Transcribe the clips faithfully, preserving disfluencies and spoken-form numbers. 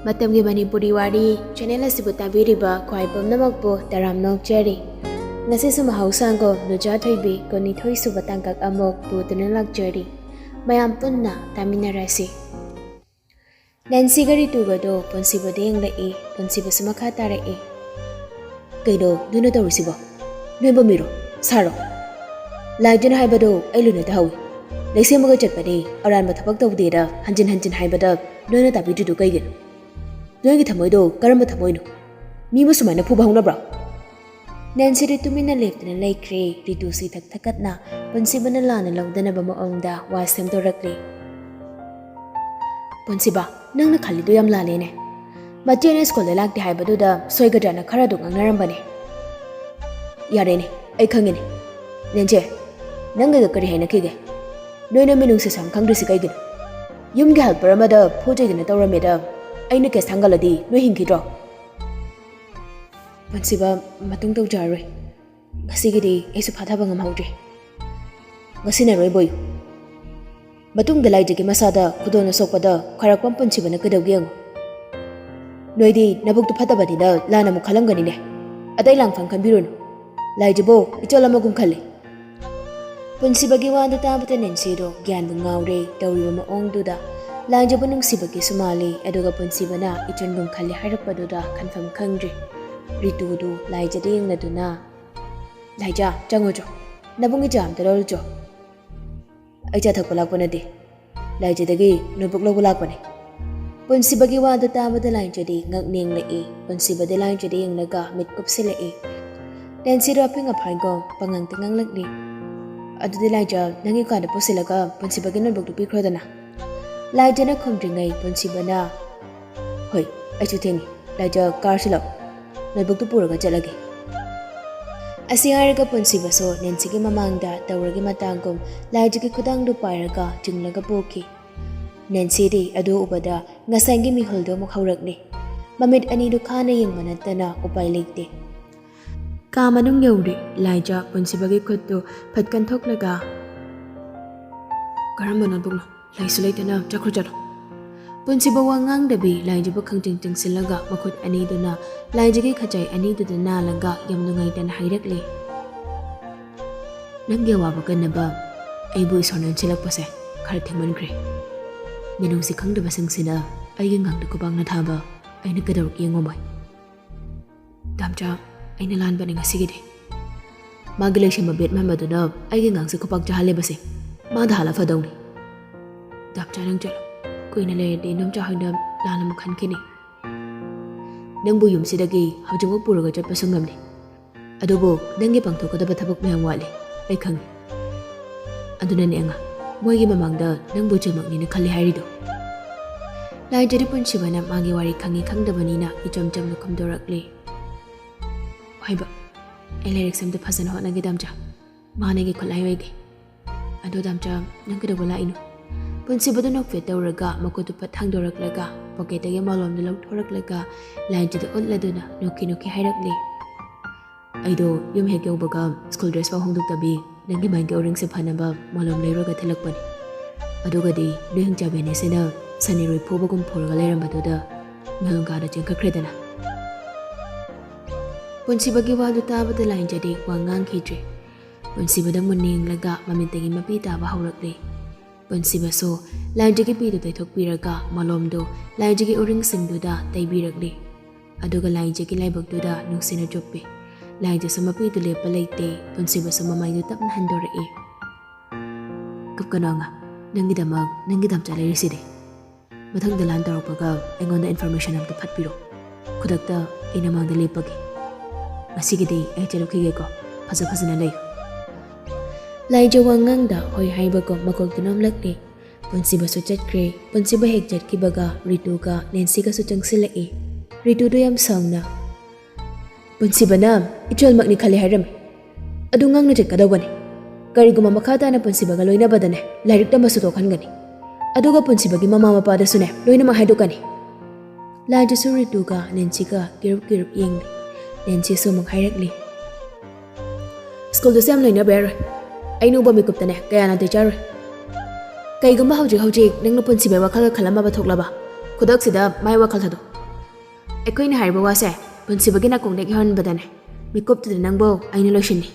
ꯃꯇꯝꯒꯤ ꯃꯅꯤꯄꯨꯔꯤ ꯋꯥꯔꯤ ꯆꯦꯅꯦꯜ ꯑꯁꯤꯕꯨ ꯇꯥꯕꯤꯔꯤꯕ ꯈ꯭ꯋꯥꯏ ꯄꯨꯝꯅꯃꯛꯄꯨ ꯇꯔꯥꯝꯅ ꯑꯣꯛꯆꯔꯤ꯫ ꯉꯁꯤꯁꯨ ꯃꯍꯧꯁꯥꯒꯨꯝ ꯅꯨꯖꯥ ꯊꯣꯏꯕꯤ ꯀꯨꯟꯅꯤꯊꯣꯏ ꯁꯨꯕ ꯇꯥꯡꯀꯛ ꯑꯃꯨꯛ ꯄꯨꯗꯨꯅ ꯂꯥꯛꯆꯔꯤ꯫ ꯃꯌꯥꯝ ꯄꯨꯟꯅ ꯇꯥꯃꯤꯟꯅꯔꯁꯤ꯫ ꯅꯦꯟꯁꯤꯒ ꯔꯤꯇꯨꯒꯗꯣ ꯄꯨꯟꯁꯤꯕꯗ ꯌꯦꯡꯂꯛꯏ꯫ ꯄꯨꯟꯁꯤꯕꯁꯨ ꯃꯈꯥ ꯇꯥꯔꯛꯏ꯫ "ꯀꯩꯅꯣ ꯅꯣꯏꯅ ꯇꯧꯔꯤꯁꯤꯕꯣ? ꯅꯣꯏꯕꯨ ꯃꯤꯔꯣ? ꯁꯥꯔꯣ? ꯂꯥꯏꯗꯨꯅ ꯍꯥꯏꯕꯗꯣ ꯑꯩ ꯂꯣꯏꯅ ꯇꯥꯍꯧꯏ꯫ ꯂꯩꯁꯦꯝꯃꯒ ꯆꯠꯄꯅꯤ, ꯑꯔꯥꯟꯕ ꯊꯕꯛ ꯇꯧꯗꯦꯅ ꯍꯟꯖꯤꯟ ꯍꯟꯖꯤꯟ ꯍꯥꯏꯕꯗ ꯅꯣꯏꯅ ꯇꯥꯕꯤꯗ꯭ꯔꯤꯗꯨ ꯀꯩꯒꯤꯅꯣ? ꯅꯣꯏꯒꯤ ꯊꯃꯣꯏꯗꯣ ꯀꯔꯝꯕ ꯊꯃꯣꯏꯅꯣ? ꯃꯤꯕꯨ ꯁꯨꯃꯥꯏꯅ ꯐꯨꯕ ꯍꯧꯅꯕ꯭ꯔꯣ?" ꯅꯦꯟꯁꯤꯗꯤ ꯇꯨꯃꯤꯟꯅ ꯂꯦꯞꯇꯨꯅ ꯂꯩꯈ꯭ꯔꯦ꯫ ꯔꯤꯇꯨꯁꯤ ꯊꯛ ꯊꯛꯀꯠꯅ ꯄꯨꯟꯁꯤꯕꯅ ꯂꯥꯟꯅ ꯂꯧꯗꯅꯕ ꯃꯑꯣꯡꯗ ꯋꯥ ꯁꯦꯝꯗꯣꯔꯛꯂꯤ꯫ "ꯄꯨꯟꯁꯤꯕ, ꯅꯪꯅ ꯈꯜꯂꯤꯗꯨ ꯌꯥꯝ ꯂꯥꯜꯂꯦꯅꯦ꯫ ꯃꯆꯦꯅ ꯁ꯭ꯀꯨꯜꯗ ꯂꯥꯛꯇꯦ ꯍꯥꯏꯕꯗꯨꯗ ꯁꯣꯏꯒꯗ꯭ꯔꯅ ꯈꯔꯗꯨ ꯉꯥꯡꯅꯔꯝꯕꯅꯦ꯫ ꯌꯥꯔꯦꯅꯦ, ꯑꯩ ꯈꯪꯉꯦꯅꯦ꯫ ꯅꯦꯟꯁꯦ, ꯅꯪꯒ ꯀꯔꯤ ꯍꯥꯏꯅꯈꯤꯒꯦ? ꯅꯣꯏꯅ ꯃꯤꯅꯨꯡꯁꯤ ꯁꯝ ꯈꯪꯗ꯭ꯔꯤꯁꯤ ꯀꯩꯒꯤꯅꯣ? ꯌꯨꯝꯒꯤ helper ꯑꯃꯗ ꯐꯨ ꯆꯩꯗꯅ ꯇꯧꯔꯝꯃꯦꯗ ꯑꯩꯅ case ꯊꯥꯡꯒꯠꯂꯗꯤ ꯅꯣꯏ ꯍꯤꯡꯈꯤꯗ꯭ꯔꯣ?" "ꯄꯨꯟꯁꯤꯕ, ꯃꯇꯨꯡ ꯇꯧꯖꯔꯔꯣꯏ꯫ ꯉꯁꯤꯒꯤꯗꯤ ꯑꯩꯁꯨ ꯐꯥꯊꯕ ꯉꯝꯍꯧꯗ꯭ꯔꯦ꯫ ꯉꯁꯤꯅ ꯑꯔꯣꯏꯕ ꯑꯣꯏꯌꯨ꯫ ꯃꯇꯨꯡꯗ ꯂꯥꯏꯖꯒꯤ ꯃꯁꯥꯗ ꯈꯨꯗꯣꯜꯅ ꯁꯣꯛꯄꯗ ꯈꯣꯏꯔꯥꯛꯄꯝ ꯄꯨꯟꯁꯤꯕꯅ ꯀꯩꯗꯧꯒꯦ ꯌꯦꯡꯉꯨ꯫ ꯅꯣꯏꯗꯤ ꯅꯕꯨꯛꯇꯨ ꯐꯠꯇꯕꯅꯤꯅ ꯂꯥꯟꯅ ꯑꯃꯨꯛ ꯈꯜꯂꯝꯒꯅꯤꯅꯦ꯫ ꯑꯇꯩ ꯂꯥꯡꯐꯝ ꯈꯟꯕꯤꯔꯨꯅꯨ꯫ ꯂꯥꯏꯖꯕꯨ ꯏꯆꯣꯜ ꯑꯃꯒꯨꯝ ꯈꯜꯂꯤ꯫" ꯄꯨꯟꯁꯤꯕꯒꯤ ꯋꯥꯗꯨ ꯇꯥꯕꯗ ꯅꯦꯟꯁꯤꯗꯣ ꯒ꯭ꯌꯥꯟꯕꯨ ꯉꯥꯎꯔꯦ꯫ ꯇꯧꯔꯤꯕ ꯃꯑꯣꯡꯗꯨꯗ ꯂꯥꯏꯖꯕꯨ ꯅꯨꯡꯁꯤꯕꯒꯤꯁꯨ ꯃꯥꯜꯂꯤ꯫ ꯑꯗꯨꯒ ꯄꯨꯟꯁꯤꯕꯅ ꯏꯆꯟꯒꯨꯝ ꯈꯜꯂꯤ ꯍꯥꯏꯔꯛꯄꯗꯨꯗ ꯈꯟꯐꯝ ꯈꯪꯗ꯭ꯔꯦ꯫ ꯔꯤꯇꯨꯗꯨ ꯂꯥꯏꯖꯗ ꯌꯦꯡꯂꯗꯨꯅ, "ꯂꯥꯏꯖ, ꯆꯪꯉꯨꯆꯣ꯫ ꯅꯕꯨꯡꯒꯤ ꯆꯥ ꯑꯝꯇ ꯂꯣꯜꯂꯨꯆꯣ꯫ ꯑꯩ ꯆꯥ ꯊꯛꯄ ꯂꯥꯛꯄ ꯅꯠꯇꯦ꯫ ꯂꯥꯏꯖꯗꯒꯤ notebook ꯂꯧꯕ ꯂꯥꯛꯄꯅꯦ꯫" ꯄꯨꯟꯁꯤꯕꯒꯤ ꯋꯥꯗꯨ ꯇꯥꯕꯗ ꯂꯥꯏꯖꯗꯤ ꯉꯛ ꯅꯦꯡꯂꯛꯏ꯫ ꯄꯨꯟꯁꯤꯕꯗꯤ ꯂꯥꯏꯖꯗ ꯌꯦꯡꯂꯒ ꯃꯤꯠ ꯀꯨꯞꯁꯤꯜꯂꯛꯏ꯫ ꯅꯦꯟꯁꯤꯗꯣ ꯑꯐꯤꯡ ꯑꯐꯥꯏꯒꯨꯝ ꯄꯉꯥꯡꯇ ꯉꯥꯡꯂꯛꯂꯤ꯫ "ꯑꯗꯨꯗꯤ ꯂꯥꯏꯖ, ꯅꯪꯒꯤ ꯀꯥꯗ ꯄꯨꯁꯤꯜꯂꯒ ꯄꯨꯟꯁꯤꯕꯒꯤ notebookꯇꯨ ꯄꯤꯈ꯭ꯔꯣꯗꯅ꯫" ꯂꯥꯏꯖꯅ ꯈꯨꯝꯗ꯭ꯔꯤꯉꯩ ꯄꯨꯟꯁꯤꯕꯅ, "ꯍꯣꯏ, ꯑꯩꯁꯨ ꯊꯦꯡꯉꯤ꯫ ꯂꯥꯏꯖ, ꯀꯥꯔꯁꯤ ꯂꯥꯛꯑꯣ꯫ Notebookꯇꯨ ꯄꯨꯔꯒ ꯆꯠꯂꯒꯦ꯫" ꯑꯁꯤ ꯍꯥꯏꯔꯒ ꯄꯨꯟꯁꯤꯕꯁꯨ ꯅꯦꯟꯁꯤꯒꯤ ꯃꯃꯥꯡꯗ ꯇꯧꯔꯒꯤ ꯃꯇꯥꯡꯒꯨꯝ ꯂꯥꯏꯖꯒꯤ ꯈꯨꯗꯥꯡꯗꯨ ꯄꯥꯏꯔꯒ ꯆꯤꯡꯂꯒ ꯄꯣꯛꯈꯤ꯫ ꯅꯦꯟꯁꯤꯗꯤ ꯑꯗꯨ ꯎꯕꯗ ꯉꯁꯥꯏꯒꯤ ꯃꯤꯍꯨꯜꯗꯨ ꯑꯃꯨꯛ ꯍꯧꯔꯛꯂꯤ꯫ ꯃꯃꯤꯠ ꯑꯅꯤꯗꯨ ꯈꯥꯅ ꯌꯦꯡꯕ ꯅꯠꯇꯅ ꯎꯄꯥꯏ ꯂꯩꯇꯦ꯫ ꯀꯥ ꯃꯅꯨꯡ ꯌꯧꯔꯦ꯫ ꯂꯥꯏꯖ ꯄꯨꯟꯁꯤꯕꯒꯤ ꯈꯨꯠꯇꯨ ꯐꯠ ꯀꯟꯊꯣꯛꯂꯒ, "ꯀꯔꯝꯕ notebookꯅꯣ? ꯂꯩꯁꯨ ꯂꯩꯇꯅ ꯆꯠꯈ꯭ꯔꯣ ꯆꯠꯂꯣ꯫" ꯄꯨꯟꯁꯤꯕ ꯋꯥ ꯉꯥꯡꯗꯕꯤ ꯂꯥꯏꯖꯕ ꯈꯪꯆꯤꯡ ꯆꯤꯡꯁꯤꯜꯂꯒ ꯃꯈꯨꯠ ꯑꯅꯤꯗꯨꯅ ꯂꯥꯏꯖꯒꯤ ꯈꯖꯥꯏ ꯑꯅꯤꯗꯨꯗ ꯅꯥꯜꯂꯒ ꯌꯥꯝ ꯅꯨꯡꯉꯥꯏꯇꯅ ꯍꯥꯏꯔꯛꯂꯦ꯫ "ꯅꯪꯒꯤ ꯑꯋꯥꯕ ꯀꯟꯅꯕ ꯑꯩꯕꯨ ꯏꯁꯣꯔꯅ ꯁꯤꯜꯂꯛꯄꯁꯦ ꯈꯔ ꯊꯦꯡꯃꯟꯈ꯭ꯔꯦ꯫ ꯃꯤꯅꯨꯡꯁꯤ ꯈꯪꯗꯕꯁꯤꯡꯁꯤꯅ ꯑꯩꯒꯤ ꯉꯥꯡꯗ ꯈꯨꯕꯥꯛꯅ ꯊꯥꯕ ꯑꯩꯅ ꯀꯩꯗꯧꯔꯛꯀꯦ ꯌꯦꯡꯉꯣꯃꯣꯏ꯫" "ꯗꯥꯝꯆꯥ, ꯑꯩꯅ ꯂꯥꯟꯕꯅꯦ ꯉꯁꯤꯒꯤꯗꯤ꯫ ꯃꯥꯒꯤ ꯂꯩꯁꯦꯝꯕ ꯕꯦꯠ ꯃꯥꯟꯕꯗꯨꯅ ꯑꯩꯒꯤ ꯉꯥꯡꯁꯦ ꯈꯨꯄꯥꯛ ꯆꯥꯍꯜꯂꯤꯕꯁꯦ꯫ ꯃꯥꯗ ꯍꯥꯜꯂ ꯐꯗꯧꯅꯤ꯫ ꯗꯥꯝꯆꯥ, ꯅꯪ ꯆꯠꯂꯣ꯫ ꯀꯨꯏꯅ ꯂꯩꯔꯗꯤ ꯅꯣꯝꯆꯥ ꯍꯣꯏꯅ ꯂꯥꯟꯅ ꯑꯃꯨꯛ ꯈꯟꯈꯤꯅꯤ꯫ ꯅꯪꯕꯨ ꯌꯨꯝꯁꯤꯗꯒꯤ ꯍꯧꯖꯤꯛꯃꯛ ꯄꯨꯔꯒ ꯆꯠꯄꯁꯨ ꯉꯝꯗꯦ꯫ ꯑꯗꯨꯕꯨ ꯅꯪꯒꯤ ꯄꯥꯡꯊꯣꯛꯀꯗꯕ ꯊꯕꯛ ꯃꯌꯥꯝ ꯋꯥꯠꯂꯤ, ꯑꯩ ꯈꯪꯉꯤ꯫ ꯑꯗꯨꯅꯅꯦ ꯑꯉꯥꯡ, ꯃꯣꯏꯒꯤ ꯃꯃꯥꯡꯗ ꯅꯪꯕꯨ ꯏꯆꯜꯃꯛꯅꯤꯅ ꯈꯜꯂꯤ ꯍꯥꯏꯔꯤꯗꯣ꯫" ꯂꯥꯏꯖꯗꯤ ꯄꯨꯟꯁꯤꯕꯅ ꯃꯥꯒꯤ ꯋꯥꯔꯤ ꯈꯪꯉꯤ ꯈꯪꯗꯕꯅꯤꯅ ꯏꯆꯝ ꯆꯝꯅ ꯈꯨꯝꯗꯣꯔꯛꯂꯦ꯫ "ꯍꯣꯏꯕ, ꯑꯩ ꯂꯥꯏꯔꯤꯛꯁꯦ ꯑꯝꯇ ꯐꯖꯅ ꯍꯣꯠꯅꯒꯦ ꯗꯥꯝꯆꯥ꯫ ꯃꯥꯅ ꯑꯩꯒꯤ ꯈꯨꯠꯂꯥꯏ ꯑꯣꯏꯒꯦ꯫ ꯑꯗꯣ ꯗꯥꯝꯆꯥ, ꯅꯪ ꯀꯩꯗꯧꯕ ꯂꯥꯛꯏꯅꯣ?" ꯄꯨꯟꯁꯤꯕꯗꯨ ꯅꯣꯛꯐꯦꯠ ꯇꯧꯔꯒ ꯃꯈꯨꯠꯇꯨ ꯐꯠ ꯊꯥꯡꯗꯣꯔꯛꯂꯒ ꯄꯣꯀꯦꯠꯇꯒꯤ ꯃꯣꯂꯣꯝꯗꯨ ꯂꯧꯊꯣꯔꯛꯂꯒ ꯂꯥꯏꯖꯗ ꯎꯠꯂꯗꯨꯅ ꯅꯣꯛꯈꯤ ꯅꯣꯛꯈꯤ ꯍꯥꯏꯔꯛꯂꯦ꯫ "ꯑꯩꯗꯣ ꯌꯨꯝ ꯍꯦꯛ ꯌꯧꯕꯒ ꯁ꯭ꯀꯨꯜ ꯗ꯭ꯔꯦꯁ ꯐꯥꯎ ꯍꯣꯡꯗꯣꯛꯇꯕꯤ ꯅꯪꯒꯤ ꯃꯥꯏꯒꯤ ꯑꯣꯔꯤꯡꯁꯦ ꯐꯅꯕ ꯃꯣꯂꯣꯝ ꯂꯩꯔꯨꯔꯒ ꯊꯤꯜꯂꯛꯄꯅꯤ꯫ ꯑꯗꯨꯒꯗꯤ ꯅꯣꯏ ꯍꯤꯡꯆꯥꯕꯤ ꯑꯅꯤꯁꯤꯅ ꯁꯟ ꯏꯔꯣꯏ ꯐꯨꯕꯒꯨꯝ ꯐꯨꯔꯒ ꯂꯩꯔꯝꯕꯗꯨꯗ ꯅꯣꯡꯒꯥꯗ ꯆꯦꯟꯈꯠꯈ꯭ꯔꯦꯗꯅ꯫" ꯄꯨꯟꯁꯤꯕꯒꯤ ꯋꯥꯗꯨ ꯇꯥꯕꯗ ꯂꯥꯏꯖꯗꯤ ꯋꯥ ꯉꯥꯡꯈꯤꯗ꯭ꯔꯦ꯫ ꯄꯨꯟꯁꯤꯕꯗ ꯃꯨꯟꯅ ꯌꯦꯡꯂꯒ ꯃꯃꯤꯠꯇꯒꯤ ꯃꯄꯤ ꯇꯥꯕ ꯍꯧꯔꯛꯂꯦ꯫ ꯄꯨꯟꯁꯤꯕꯁꯨ ꯂꯥꯏꯖꯒꯤ ꯄꯤꯗꯨ ꯇꯩꯊꯣꯛꯄꯤꯔꯒ ꯃꯣꯂꯣꯝꯗꯨ ꯂꯥꯏꯖꯒꯤ ꯎꯔꯤꯡꯁꯤꯡꯗꯨꯗ ꯇꯩꯕꯤꯔꯛꯂꯦ꯫ ꯑꯗꯨꯒ ꯂꯥꯏꯖꯒꯤ ꯂꯥꯏꯕꯛꯇꯨꯗ ꯅꯨꯡꯁꯤꯅ ꯆꯨꯞꯄꯤ꯫ ꯂꯥꯏꯖꯁꯨ ꯃꯄꯤꯗꯨ ꯂꯦꯞꯄ ꯂꯩꯇꯦ, ꯄꯨꯟꯁꯤꯕꯁꯨ ꯃꯃꯥꯏꯗꯨ ꯇꯞꯅ ꯍꯟꯗꯣꯔꯛꯏ꯫ "ꯀꯞꯀꯅꯣ ꯑꯉꯥꯡ, ꯅꯪꯒꯤꯗꯃꯛ ꯅꯪꯒꯤ ꯗꯥꯝꯆꯥ ꯂꯩꯔꯤꯁꯤꯗꯤ꯫ ꯃꯊꯪꯗ ꯂꯥꯟ ꯇꯧꯔꯛꯄꯒ ꯑꯩꯉꯣꯟꯗ ꯏꯟꯐꯣꯔꯃꯦꯁꯟ ꯑꯝꯇ ꯐꯠꯄꯤꯔꯣ꯫ ꯈꯨꯗꯛꯇ ꯑꯩ ꯅꯃꯥꯡꯗ ꯂꯦꯞꯄꯒꯦ꯫ ꯉꯁꯤꯒꯤꯗꯤ ꯑꯩ ꯆꯠꯂꯨꯈꯤꯒꯦꯀꯣ꯫ ꯐꯖ ꯐꯖꯅ ꯂꯩꯌꯨ꯫" ꯂꯥꯏꯖ ꯋꯥꯉꯥꯡꯗ ꯍꯣꯏ ꯍꯥꯏꯕꯒꯨꯝ ꯃꯀꯣꯛꯇꯨ ꯅꯣꯝꯂꯛꯂꯦ꯫ ꯄꯨꯟꯁꯤꯕꯁꯨ ꯆꯠꯈ꯭ꯔꯦ꯫ ꯄꯨꯟꯁꯤꯕ ꯍꯦꯛ ꯆꯠꯈꯤꯕꯒ ꯔꯤꯇꯨꯒ ꯅꯦꯟꯁꯤꯒꯁꯨ ꯆꯪꯁꯤꯜꯂꯛꯏ꯫ ꯔꯤꯇꯨꯗꯣ ꯌꯥꯝ ꯁꯥꯎꯅ, "ꯄꯨꯟꯁꯤꯕꯅ ꯏꯆꯜꯃꯛꯅꯤ ꯈꯜꯂꯦ ꯍꯥꯏꯔꯝꯃꯤ꯫ ꯑꯗꯨ ꯉꯥꯡꯅ ꯆꯠꯀꯗꯧꯕꯅꯤ꯫ ꯀꯔꯤꯒꯨꯝꯕ ꯃꯈꯥ ꯇꯥꯅ ꯄꯨꯟꯁꯤꯕꯒ ꯂꯣꯏꯅꯕꯗꯅꯦ ꯂꯥꯏꯔꯤꯛ ꯇꯝꯕꯁꯨ ꯇꯣꯛꯍꯟꯒꯅꯤ꯫ ꯑꯗꯨꯒ ꯄꯨꯟꯁꯤꯕꯒꯤ ꯃꯃꯥ ꯃꯄꯥꯗꯁꯨꯅꯦ ꯂꯣꯏꯅꯃꯛ ꯍꯥꯏꯗꯣꯛꯀꯅꯤ꯫" ꯂꯥꯏꯖꯁꯨ ꯔꯤꯇꯨꯒ ꯅꯦꯟꯁꯤꯒ ꯀꯤꯔꯨꯞ ꯀꯤꯔꯨꯞ ꯌꯦꯡꯂꯤ꯫ ꯅꯦꯟꯁꯤꯁꯨ ꯑꯃꯨꯛ ꯍꯥꯏꯔꯛꯂꯤ, "ꯁ꯭ꯀꯨꯜꯗꯁꯨ ꯌꯥꯝ ꯂꯣꯏꯅꯕ ꯌꯥꯔꯣꯏ꯫ ꯑꯩꯅ ꯎꯕ ꯃꯤꯀꯨꯞꯇꯅꯦ ꯀꯌꯥ ꯅꯥꯇꯩ ꯆꯥꯔꯣꯏ꯫ ꯀꯩꯒꯨꯝꯕ ꯍꯧꯖꯤꯛ ꯍꯧꯖꯤꯛ ꯅꯪꯅ ꯄꯨꯟꯁꯤꯕ ꯋꯥꯈꯜꯒ ꯈꯜꯂꯝꯃꯕ ꯊꯣꯛꯂꯕ, ꯈꯨꯗꯛꯁꯤꯗ ꯃꯥꯏ ꯋꯥꯈꯜ ꯊꯥꯗꯣꯛ꯫ ꯑꯩꯈꯣꯏꯅ ꯍꯥꯏꯔꯤꯕ ꯋꯥꯁꯦ ꯄꯨꯟꯁꯤꯕꯒꯤ ꯅꯥꯀꯣꯡꯗꯒꯤ ꯍꯧꯍꯟꯕꯗꯅꯦ, ꯃꯤꯀꯨꯞꯇꯨꯗ ꯅꯪꯕꯨ ꯑꯩꯅ ꯂꯣꯏꯁꯤꯟꯅꯤ꯫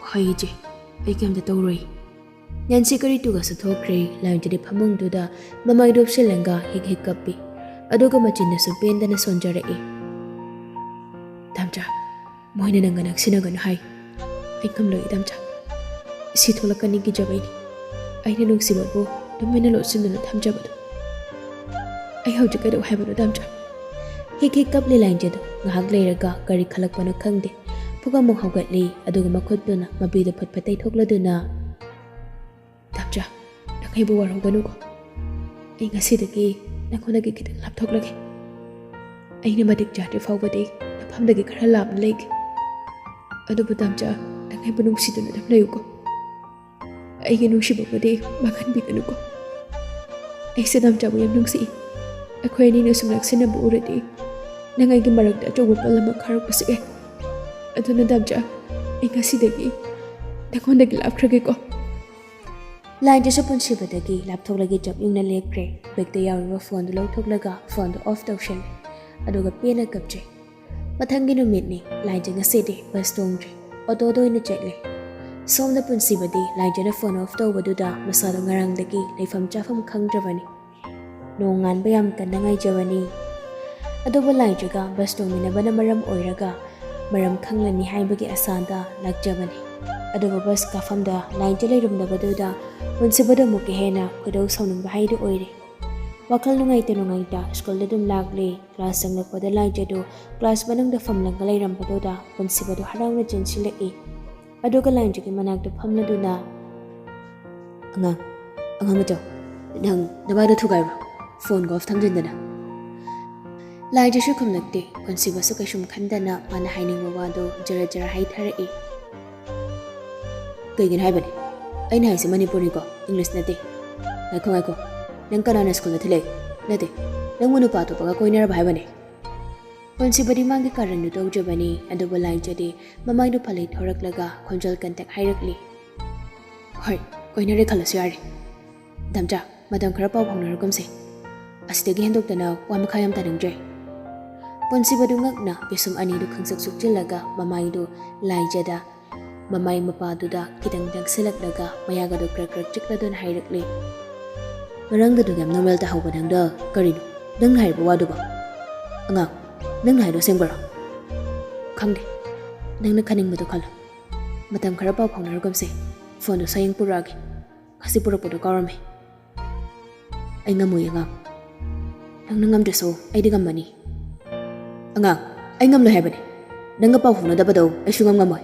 "ꯍꯣꯏ ꯏꯆꯦ, ꯑꯩ ꯀꯩꯝꯇ ꯇꯧꯔꯣꯏ꯫" ꯅꯦꯟꯁꯤ ꯀꯔꯤ ꯇꯨꯒꯁꯨ ꯊꯣꯛꯈ꯭ꯔꯦ꯫ ꯂꯥꯏꯟꯖꯗꯤ ꯐꯃꯨꯡꯗꯨꯗ ꯃꯃꯥꯏꯗꯨ ꯎꯞꯁꯤꯜꯂꯒ ꯍꯤꯛ ꯍꯤꯛ ꯀꯞꯄꯤ꯫ ꯑꯗꯨꯒ ꯃꯆꯤꯟꯗꯁꯨ ꯄꯦꯟꯗꯅ ꯁꯣꯟꯖꯔꯛꯏ꯫ "ꯇꯥꯝꯆꯥ, ꯃꯣꯏꯅ ꯅꯪꯒ ꯅꯛꯁꯤꯟꯅꯒꯅꯨ ꯍꯥꯏ꯫ ꯑꯩ ꯉꯝꯂꯣꯏ ꯏꯗꯝꯆꯥ꯫ ꯁꯤ ꯊꯣꯛꯂꯛꯀꯅꯤ ꯀꯤꯖꯕꯩꯅꯤ꯫ ꯑꯩꯅ ꯅꯨꯡꯁꯤꯕꯕꯨ ꯇꯨꯃꯤꯟꯅ ꯂꯣꯠꯁꯤꯟꯗꯨꯅ ꯊꯝꯖꯕꯗꯨ꯫ ꯑꯩ ꯍꯧꯖꯤꯛ ꯀꯩꯗꯧ ꯍꯥꯏꯕꯅꯣ ꯏꯗꯝꯆꯥ?" ꯍꯤꯛ ꯍꯤꯛ ꯀꯞꯂꯤ ꯂꯥꯏꯟꯖꯗꯨ꯫ ꯉꯥꯏꯍꯥꯛ ꯂꯩꯔꯒ ꯀꯔꯤ ꯈꯜꯂꯛꯄꯅꯣ ꯈꯪꯗꯦ, ꯐꯨꯛ ꯑꯃꯨꯛ ꯍꯧꯒꯠꯂꯤ꯫ ꯑꯗꯨꯒ ꯃꯈꯨꯠꯇꯨꯅ ꯃꯄꯤꯗꯨ ꯐꯠ ꯐꯠ ꯇꯩꯊꯣꯛꯂꯗꯨꯅ, "ꯏꯗꯝꯆꯥ, ꯅꯪ ꯑꯩꯕꯨ ꯋꯥꯔꯧꯒꯅꯨꯀꯣ꯫ ꯑꯩ ꯉꯁꯤꯗꯒꯤ ꯅꯪꯉꯣꯟꯗꯒꯤ ꯈꯤꯇꯪ ꯂꯥꯞꯊꯣꯛꯂꯒꯦ꯫ ꯑꯩꯅ ꯃꯇꯤꯛ ꯆꯥꯗ꯭ꯔꯤ ꯐꯥꯎꯕꯗꯤ ꯅꯐꯝꯗꯒꯤ ꯈꯔ ꯂꯥꯞꯅ ꯂꯩꯒꯦ꯫ ꯑꯗꯨꯕꯨ ꯏꯗꯝꯆꯥ, ꯅꯪ ꯑꯩꯕꯨ ꯅꯨꯡꯁꯤꯗꯨꯅ ꯑꯗꯨꯝ ꯂꯩꯌꯨꯀꯣ꯫ ꯑꯩꯒꯤ ꯅꯨꯡꯁꯤꯕꯕꯨꯗꯤ ꯃꯥꯡꯍꯟꯕꯤꯒꯅꯨꯀꯣ꯫ ꯑꯩꯁꯦ ꯏꯗꯝꯆꯥꯕꯨ ꯌꯥꯝ ꯅꯨꯡꯁꯤꯏ꯫ ꯑꯩꯈꯣꯏ ꯑꯅꯤꯅ ꯁꯨꯝ ꯅꯛꯁꯤꯟꯅꯕ ꯎꯔꯗꯤ ꯅꯪ ꯑꯩꯒꯤ ꯃꯔꯛꯇ ꯑꯆꯧꯕ ꯄꯜ ꯑꯃ ꯈꯥꯔꯛꯄꯁꯨ ꯌꯥꯏ꯫ ꯑꯗꯨꯅ ꯏꯗꯝꯆꯥ, ꯑꯩ ꯉꯁꯤꯗꯒꯤ ꯅꯪꯉꯣꯟꯗꯒꯤ ꯂꯥꯞꯈ꯭ꯔꯒꯦꯀꯣ꯫" ꯂꯥꯏꯟꯖꯁꯨ ꯄꯨꯟꯁꯤꯕꯗꯒꯤ ꯂꯥꯞꯊꯣꯛꯂꯒꯦ ꯆꯞ ꯌꯨꯡꯅ ꯂꯦꯞꯈ꯭ꯔꯦ꯫ ꯕꯦꯒꯇ ꯌꯥꯎꯔꯤꯕ ꯐꯣꯟꯗꯨ ꯂꯧꯊꯣꯛꯂꯒ ꯐꯣꯟꯗꯨ ꯑꯣꯐ ꯇꯧꯁꯜꯂꯦ꯫ ꯑꯗꯨꯒ ꯄꯦꯟꯅ ꯀꯞꯆꯩ꯫ ꯃꯊꯪꯒꯤ ꯅꯨꯃꯤꯠꯅꯤ꯫ ꯂꯥꯏꯟꯖ ꯉꯁꯤꯗꯤ ꯕꯁ ꯇꯣꯡꯗ꯭ꯔꯦ, ꯑꯣꯇꯣꯗ ꯑꯣꯏꯅ ꯆꯠꯂꯦ꯫ ꯁꯣꯝꯗ ꯄꯨꯟꯁꯤꯕꯗꯤ ꯂꯥꯏꯟꯖꯅ ꯐꯣꯟ ꯑꯣꯐ ꯇꯧꯕꯗꯨꯗ ꯃꯁꯥꯗꯣ ꯉꯔꯥꯡꯗꯒꯤ ꯂꯩꯐꯝ ꯆꯥꯐꯝ ꯈꯪꯗ꯭ꯔꯕꯅꯤ꯫ ꯅꯣꯡꯉꯥꯟꯕ ꯌꯥꯝ ꯀꯟꯅ ꯉꯥꯏꯖꯕꯅꯤ꯫ ꯑꯗꯨꯕꯨ ꯂꯥꯏꯟꯖꯒ ꯕꯁ ꯇꯣꯡꯃꯤꯟꯅꯕꯅ ꯃꯔꯝ ꯑꯣꯏꯔꯒ ꯃꯔꯝ ꯈꯪꯂꯅꯤ ꯍꯥꯏꯕꯒꯤ ꯑꯁꯥꯗ ꯂꯥꯛꯆꯕꯅꯤ꯫ ꯑꯗꯨꯕꯨ ꯕꯁ ꯀꯥꯐꯝꯗ ꯂꯥꯏꯟꯖ ꯂꯩꯔꯝꯗꯕꯗꯨꯗ ꯄꯨꯟꯁꯤꯕꯗ ꯑꯃꯨꯛꯀ ꯍꯦꯟꯅ ꯈꯣꯏꯗꯧ ꯁꯥꯎꯅꯤꯡꯕ ꯍꯥꯏꯗꯨ ꯑꯣꯏꯔꯦ꯫ ꯋꯥꯈꯜ ꯅꯨꯡꯉꯥꯏꯇ ꯅꯨꯡꯉꯥꯏꯇ ꯁ꯭ꯀꯨꯜꯗ ꯑꯗꯨꯝ ꯂꯥꯛꯂꯦ꯫ ꯀ꯭ꯂꯥꯁ ꯆꯪꯂꯛꯄꯗ ꯂꯥꯏꯟꯖꯗꯨ ꯀ꯭ꯂꯥꯁ ꯃꯅꯨꯡꯗ ꯐꯝꯂꯒ ꯂꯩꯔꯝꯕꯗꯨꯗ ꯄꯨꯟꯁꯤꯕꯗꯨ ꯍꯔꯥꯎꯅ ꯆꯦꯟꯁꯤꯜꯂꯛꯏ꯫ ꯑꯗꯨꯒ ꯂꯥꯏꯟꯖꯒꯤ ꯃꯅꯥꯛꯇ ꯐꯝꯂꯗꯨꯅ, "ꯑꯉꯥꯡ, ꯑꯉꯥꯡ ꯃꯆꯥ, ꯅꯪ ꯅꯃꯥꯏꯗꯣ ꯊꯨꯒꯥꯏꯕ꯭ꯔꯣ? ꯐꯣꯟꯒ ꯑꯣꯐ ꯊꯝꯖꯤꯟꯗꯅ?" ꯂꯥꯏꯟꯖꯁꯨ ꯈꯨꯝꯂꯛꯇꯦ꯫ ꯄꯨꯟꯁꯤꯕꯁꯨ ꯀꯩꯁꯨꯝ ꯈꯟꯗꯅ ꯃꯥꯅ ꯍꯥꯏꯅꯤꯡꯕ ꯋꯥꯗꯨ ꯖꯔ ꯖꯔ ꯍꯥꯏꯊꯔꯛꯏ꯫ "ꯀꯩꯒꯤꯅꯣ ꯍꯥꯏꯕꯅꯦ? ꯑꯩꯅ ꯍꯥꯏꯁꯦ ꯃꯅꯤꯄꯨꯔꯤꯀꯣ, ꯏꯪꯂꯤꯁ ꯅꯠꯇꯦ꯫ ꯉꯥꯏꯈꯣ, ꯉꯥꯏꯈꯣ꯫ ꯅꯪ ꯀꯅꯥꯅ ꯁ꯭ꯀꯨꯜꯗ ꯊꯤꯜꯂꯛꯏ? ꯅꯠꯇꯦ, ꯅꯪꯕꯨ ꯅꯨꯄꯥ ꯑꯇꯣꯞꯄꯒ ꯀꯣꯏꯅꯔꯕ ꯍꯥꯏꯕꯅꯦ?" ꯄꯨꯟꯁꯤꯕꯗꯤ ꯃꯥꯒꯤ ꯀꯥꯔꯟꯗꯨ ꯇꯧꯖꯕꯅꯤ꯫ ꯑꯗꯨꯕꯨ ꯂꯥꯏꯟꯖꯗꯤ ꯃꯃꯥꯏꯗꯨ ꯐꯂꯩ ꯊꯣꯔꯛꯂꯒ ꯈꯣꯟꯖꯦꯜ ꯀꯟꯇꯛ ꯍꯥꯏꯔꯛꯂꯤ꯫ "ꯍꯣꯏ, ꯑꯣꯏꯅꯔꯦ ꯈꯜꯂꯁꯨ ꯌꯥꯔꯦ꯫ ꯗꯝꯆꯥ, ꯃꯇꯝ ꯈꯔ ꯄꯥꯎ ꯐꯥꯎꯅꯔꯒꯨꯝꯁꯦ꯫ ꯑꯁꯤꯗꯒꯤ ꯍꯦꯟꯗꯣꯛꯇꯅ ꯋꯥ ꯃꯈꯥ ꯌꯥꯝ ꯇꯥꯅꯤꯡꯗ꯭ꯔꯦ꯫ ꯄꯨꯟꯁꯤꯕꯗꯨ ꯉꯛꯅ ꯄꯤꯁꯨꯝ ꯑꯅꯤꯗꯨ ꯈꯪꯁꯛ ꯁꯨꯛꯆꯤꯜꯂꯒ ꯃꯃꯥꯏꯗꯨ ꯂꯥꯏꯖꯗ, ꯃꯃꯥꯏ ꯃꯄꯥꯗꯨꯗ ꯈꯤꯇꯪ ꯅꯛꯁꯤꯜꯂꯛꯂꯒ ꯃꯌꯥꯒꯗꯨ ꯀ꯭ꯔꯛ ꯀ꯭ꯔꯛ ꯆꯤꯛꯂꯗꯨꯅ ꯍꯥꯏꯔꯛꯂꯤ꯫ ꯉꯔꯥꯡꯒꯗꯨ ꯌꯥꯝ ꯅꯣꯔꯃꯦꯜ ꯇꯥꯍꯧꯕ ꯅꯪꯗ ꯀꯔꯤꯅꯣ ꯅꯪꯅ ꯍꯥꯏꯔꯤꯕ ꯋꯥꯗꯨꯕꯣ? ꯑꯉꯥꯡ, ꯅꯪꯅ ꯍꯥꯏꯗꯣ ꯑꯁꯦꯡꯕꯔꯣ? ꯈꯪꯗꯦ, ꯅꯪꯅ ꯈꯟꯅꯤꯡꯕꯗꯣ ꯈꯜꯂꯣ꯫ ꯃꯇꯝ ꯈꯔ ꯄꯥꯎ ꯐꯥꯎꯅꯔꯒꯨꯝꯁꯦ꯫ ꯐꯣꯟꯗꯣ ꯁꯌꯦꯡ ꯄꯨꯔꯛꯑꯒꯦ꯫ ꯉꯁꯤ ꯄꯨꯔꯛꯄꯗꯣ ꯀꯥꯎꯔꯝꯃꯦ꯫ ꯑꯩ ꯉꯝꯃꯣꯏ ꯑꯉꯥꯡ꯫ ꯅꯪꯅ ꯉꯝꯗ꯭ꯔꯁꯨ ꯑꯩꯗꯤ ꯉꯝꯃꯅꯤ꯫ ꯑꯉꯥꯡ, ꯑꯩ ꯉꯝꯂꯣꯏ ꯍꯥꯏꯕꯅꯤ꯫ ꯅꯪꯒ ꯄꯥꯎ ꯐꯥꯎꯅꯗꯕꯗꯣ ꯑꯩ ꯁꯨꯉꯝ ꯉꯝꯃꯣꯏ꯫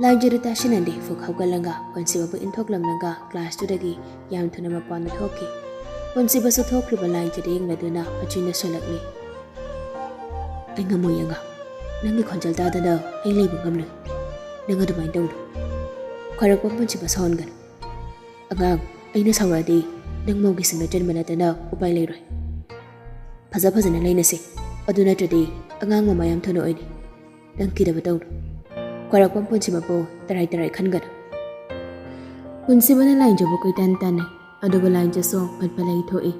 ꯂꯥꯏꯖꯗꯨ ꯇꯥꯁꯤꯟꯅꯗꯦ ꯐꯨꯛ ꯍꯧꯒꯠꯂꯒ ꯄꯨꯟꯁꯤꯕꯕꯨ ꯏꯟꯊꯣꯛꯂꯝꯂꯒ ꯀ꯭ꯂꯥꯁꯇꯨꯗꯒꯤ ꯌꯥꯝ ꯊꯨꯅ ꯃꯄꯥꯟꯗ ꯊꯣꯛꯈꯤ꯫ ꯄꯨꯟꯁꯤꯕꯁꯨ ꯊꯣꯛꯈ꯭ꯔꯤꯕ ꯂꯥꯏꯖꯗ ꯌꯦꯡꯂꯗꯨꯅ ꯃꯆꯤꯟꯗ ꯁꯣꯜꯂꯛꯂꯤ꯫ ꯑꯩ ꯉꯝꯃꯣꯏ ꯑꯉꯥꯡ꯫ ꯅꯪꯒꯤ ꯈꯣꯟꯖꯦꯜ ꯇꯥꯗꯅ ꯑꯩ ꯂꯩꯕ ꯉꯝꯂꯣꯏ꯫ ꯅꯪ ꯑꯗꯨꯃꯥꯏꯅ ꯇꯧꯅꯨ꯫ ꯈ꯭ꯋꯥꯏꯔꯥꯛꯄꯝ ꯄꯨꯟꯁꯤꯕ ꯁꯥꯎꯍꯟꯒꯅꯨ꯫ ꯑꯉꯥꯡ, ꯑꯩꯅ ꯁꯥꯎꯔꯛꯑꯗꯤ ꯅꯪ ꯃꯧꯒꯤ ꯁꯤꯡꯗ ꯆꯟꯕ ꯅꯠꯇꯅ ꯎꯄꯥꯏ ꯂꯩꯔꯣꯏ꯫ ꯐꯖ ꯐꯖꯅ ꯂꯩꯅꯁꯤ꯫ ꯑꯗꯨ ꯅꯠꯇ꯭ꯔꯗꯤ ꯑꯉꯥꯡ ꯃꯃꯥ ꯌꯥꯝ ꯊꯨꯅ ꯑꯣꯏꯅꯤ꯫ ꯅꯪ ꯀꯤꯗꯕ ꯇꯧꯅꯨ꯫ ꯈ꯭ꯋꯥꯏꯔꯥꯛꯄꯝ ꯄꯨꯟꯁꯤꯕꯕꯨ ꯇꯔꯥꯏ ꯇꯔꯥꯏ ꯈꯟꯒꯅꯨ꯫ ꯄꯨꯟꯁꯤꯕꯅ ꯂꯥꯏꯖꯕꯨ ꯀꯣꯏꯇꯥꯟ ꯇꯥꯟꯅꯩ꯫ ꯑꯗꯨꯕꯨ ꯂꯥꯏꯖꯁꯨ ꯐꯠ ꯐꯠ ꯂꯩꯊꯣꯛꯏ꯫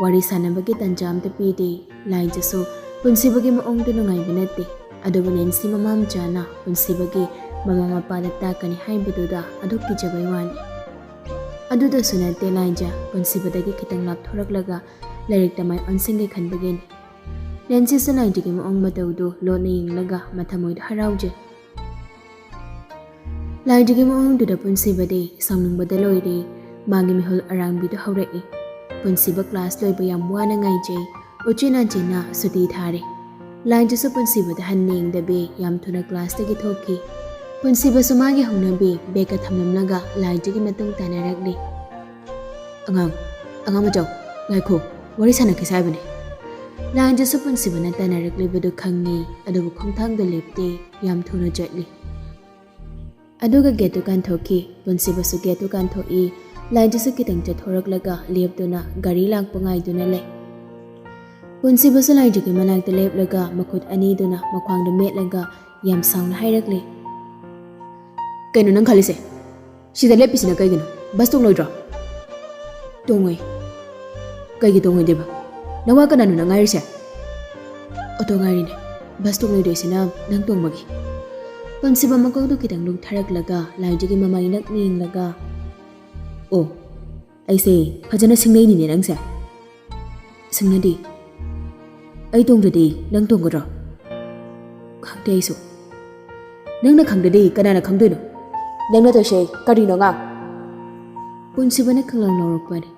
ꯋꯥꯔꯤ ꯁꯥꯟꯅꯕꯒꯤ ꯇꯟꯖꯥ ꯑꯝꯇ ꯄꯤꯗꯦ꯫ ꯂꯥꯏꯖꯁꯨ ꯄꯨꯟꯁꯤꯕꯒꯤ ꯃꯑꯣꯡꯗꯨ ꯅꯨꯡꯉꯥꯏꯕ ꯅꯠꯇꯦ꯫ ꯑꯗꯨꯕꯨ ꯅꯦꯟꯁꯤ ꯃꯃꯥ ꯃꯆꯥꯅ ꯄꯨꯟꯁꯤꯕꯒꯤ ꯃꯃꯥ ꯃꯄꯥꯗ ꯇꯥꯛꯀꯅꯤ ꯍꯥꯏꯕꯗꯨꯗ ꯑꯗꯨꯛ ꯀꯤꯖꯕꯩ ꯋꯥꯅꯤ꯫ ꯑꯗꯨꯗꯁꯨ ꯅꯠꯇꯦ, ꯂꯥꯏꯖ ꯄꯨꯟꯁꯤꯕꯗꯒꯤ ꯈꯤꯇꯪ ꯂꯥꯞꯊꯣꯔꯛꯂꯒ ꯂꯥꯏꯔꯤꯛꯇ ꯃꯥꯏ ꯑꯣꯟꯁꯤꯟꯒꯦ ꯈꯟꯕꯒꯤꯅꯤ꯫ ꯅꯦꯟꯁꯤꯁꯨ ꯂꯥꯏꯖꯒꯤ ꯃꯑꯣꯡ ꯃꯇꯧꯗꯨ ꯂꯣꯠꯅ ꯌꯦꯡꯂꯒ ꯃꯊꯃꯣꯏꯗ ꯍꯔꯥꯎꯖꯩ꯫ ꯂꯥꯏꯖꯒꯤ ꯃꯑꯣꯡꯗꯨꯗ ꯄꯨꯟꯁꯤꯕꯗꯤ ꯁꯥꯎꯅꯤꯡꯕꯗ ꯂꯣꯏꯔꯦ꯫ ꯃꯥꯒꯤ ꯃꯤꯍꯨꯜ ꯑꯔꯥꯡꯕꯤꯗꯨ ꯍꯧꯔꯛꯏ꯫ ꯄꯨꯟꯁꯤꯕ ꯀ꯭ꯂꯥꯁ ꯂꯣꯏꯕ ꯌꯥꯝ ꯋꯥꯅ ꯉꯥꯏꯖꯩ꯫ ꯎꯆꯤꯟ ꯅꯥꯆꯤꯟꯅ ꯁꯨꯇꯤ ꯊꯥꯔꯦ꯫ ꯂꯥꯏꯖꯁꯨ ꯄꯨꯟꯁꯤꯕꯗ ꯍꯟꯅ ꯌꯦꯡꯗꯕꯤ ꯌꯥꯝ ꯊꯨꯅ ꯀ꯭ꯂꯥꯁꯇꯒꯤ ꯊꯣꯛꯈꯤ꯫ ꯄꯨꯟꯁꯤꯕꯁꯨ ꯃꯥꯒꯤ ꯍꯧꯅꯕꯤ ꯕꯦꯒꯀ ꯊꯝꯂꯝꯂꯒ ꯂꯥꯏꯖꯒꯤ ꯃꯇꯨꯡ ꯇꯥꯟꯅꯔꯛꯂꯤ꯫ "ꯑꯉꯥꯡ, ꯑꯉꯥꯡ ꯃꯆꯥꯎ, ꯉꯥꯏꯈꯣ, ꯋꯥꯔꯤ ꯁꯥꯟꯅꯈꯤꯁꯦ ꯍꯥꯏꯕꯅꯦ꯫" ꯂꯥꯏꯖꯁꯨ ꯄꯨꯟꯁꯤꯕꯅ ꯇꯥꯟꯅꯔꯛꯂꯤꯕꯗꯨ ꯈꯪꯉꯤ, ꯑꯗꯨꯕꯨ ꯈꯣꯡꯊꯥꯡꯗꯣ ꯂꯦꯞꯇꯦ, ꯌꯥꯝ ꯊꯨꯅ ꯆꯠꯂꯤ꯫ ꯑꯗꯨꯒ ꯒꯦꯠꯇꯨ ꯀꯥꯟꯊꯣꯛꯈꯤ꯫ ꯄꯨꯟꯁꯤꯕꯁꯨ ꯒꯦꯠꯇꯨ ꯀꯥꯟꯊꯣꯛꯏ꯫ ꯂꯥꯏꯖꯁꯨ ꯈꯤꯇꯪ ꯆꯠꯊꯣꯔꯛꯂꯒ ꯂꯦꯞꯇꯨꯅ ꯒꯥꯔꯤ ꯂꯥꯛꯄ ꯉꯥꯏꯗꯨꯅ ꯂꯩ꯫ ꯄꯨꯟꯁꯤꯕꯁꯨ ꯂꯥꯏꯖꯒꯤ ꯃꯅꯥꯛꯇ ꯂꯦꯞꯂꯒ ꯃꯈꯨꯠ ꯑꯅꯤꯗꯨꯅ ꯃꯈ꯭ꯋꯥꯡꯗ ꯃꯦꯠꯂꯒ ꯌꯥꯝ ꯁꯥꯎꯅ ꯍꯥꯏꯔꯛꯂꯤ꯫ "ꯀꯩꯅꯣ ꯅꯪ ꯈꯜꯂꯤꯁꯦ? ꯁꯤꯗ ꯂꯦꯞꯄꯤꯁꯤꯅ ꯀꯩꯒꯤꯅꯣ? ꯕꯁ ꯇꯣꯡꯂꯣꯏꯗ꯭ꯔꯣ? ꯇꯣꯡꯉꯣꯏ꯫ ꯀꯩꯒꯤ ꯇꯣꯡꯉꯣꯏꯗꯣꯏꯕ? ꯅꯋꯥ ꯀꯅꯥꯅꯣ ꯅꯪ ꯉꯥꯏꯔꯤꯁꯦ? ꯑꯣꯇꯣ ꯉꯥꯏꯔꯤꯅꯦ꯫ ꯕꯁ ꯇꯣꯡꯂꯣꯏꯗꯣꯏꯁꯤꯅ ꯅꯪ ꯇꯣꯡꯕꯒꯤ꯫ ꯄꯨꯟꯁꯤꯕ ꯃꯀꯣꯛꯇꯨ ꯈꯤꯇꯪ ꯂꯨꯛꯊꯔꯛꯂꯒ ꯂꯥꯏꯖꯒꯤ ꯃꯃꯥꯏ ꯅꯛꯅ ꯌꯦꯡꯂꯒ, "ꯑꯣ, ꯑꯩꯁꯦ ꯐꯖꯅ ꯁꯤꯡꯅꯩꯅꯤꯅꯦ ꯅꯪꯁꯦ꯫ ꯁꯤꯡꯅꯗꯦ꯫ ꯑꯩ ꯇꯣꯡꯗ꯭ꯔꯗꯤ ꯅꯪ ꯇꯣꯡꯒꯗ꯭ꯔꯣ?" "ꯈꯪꯗꯦ ꯑꯩꯁꯨ꯫ ꯅꯪꯅ ꯈꯪꯗ꯭ꯔꯗꯤ ꯀꯅꯥꯅ ꯈꯪꯗꯣꯏꯅꯣ? ꯅꯪꯅ ꯇꯧꯔꯤꯁꯦ ꯀꯔꯤꯅꯣ ꯑꯉꯥꯡ?" ꯄꯨꯟꯁꯤꯕꯅ ꯈꯪꯂꯥꯎ ꯂꯥꯎꯔꯛꯄꯅꯤ꯫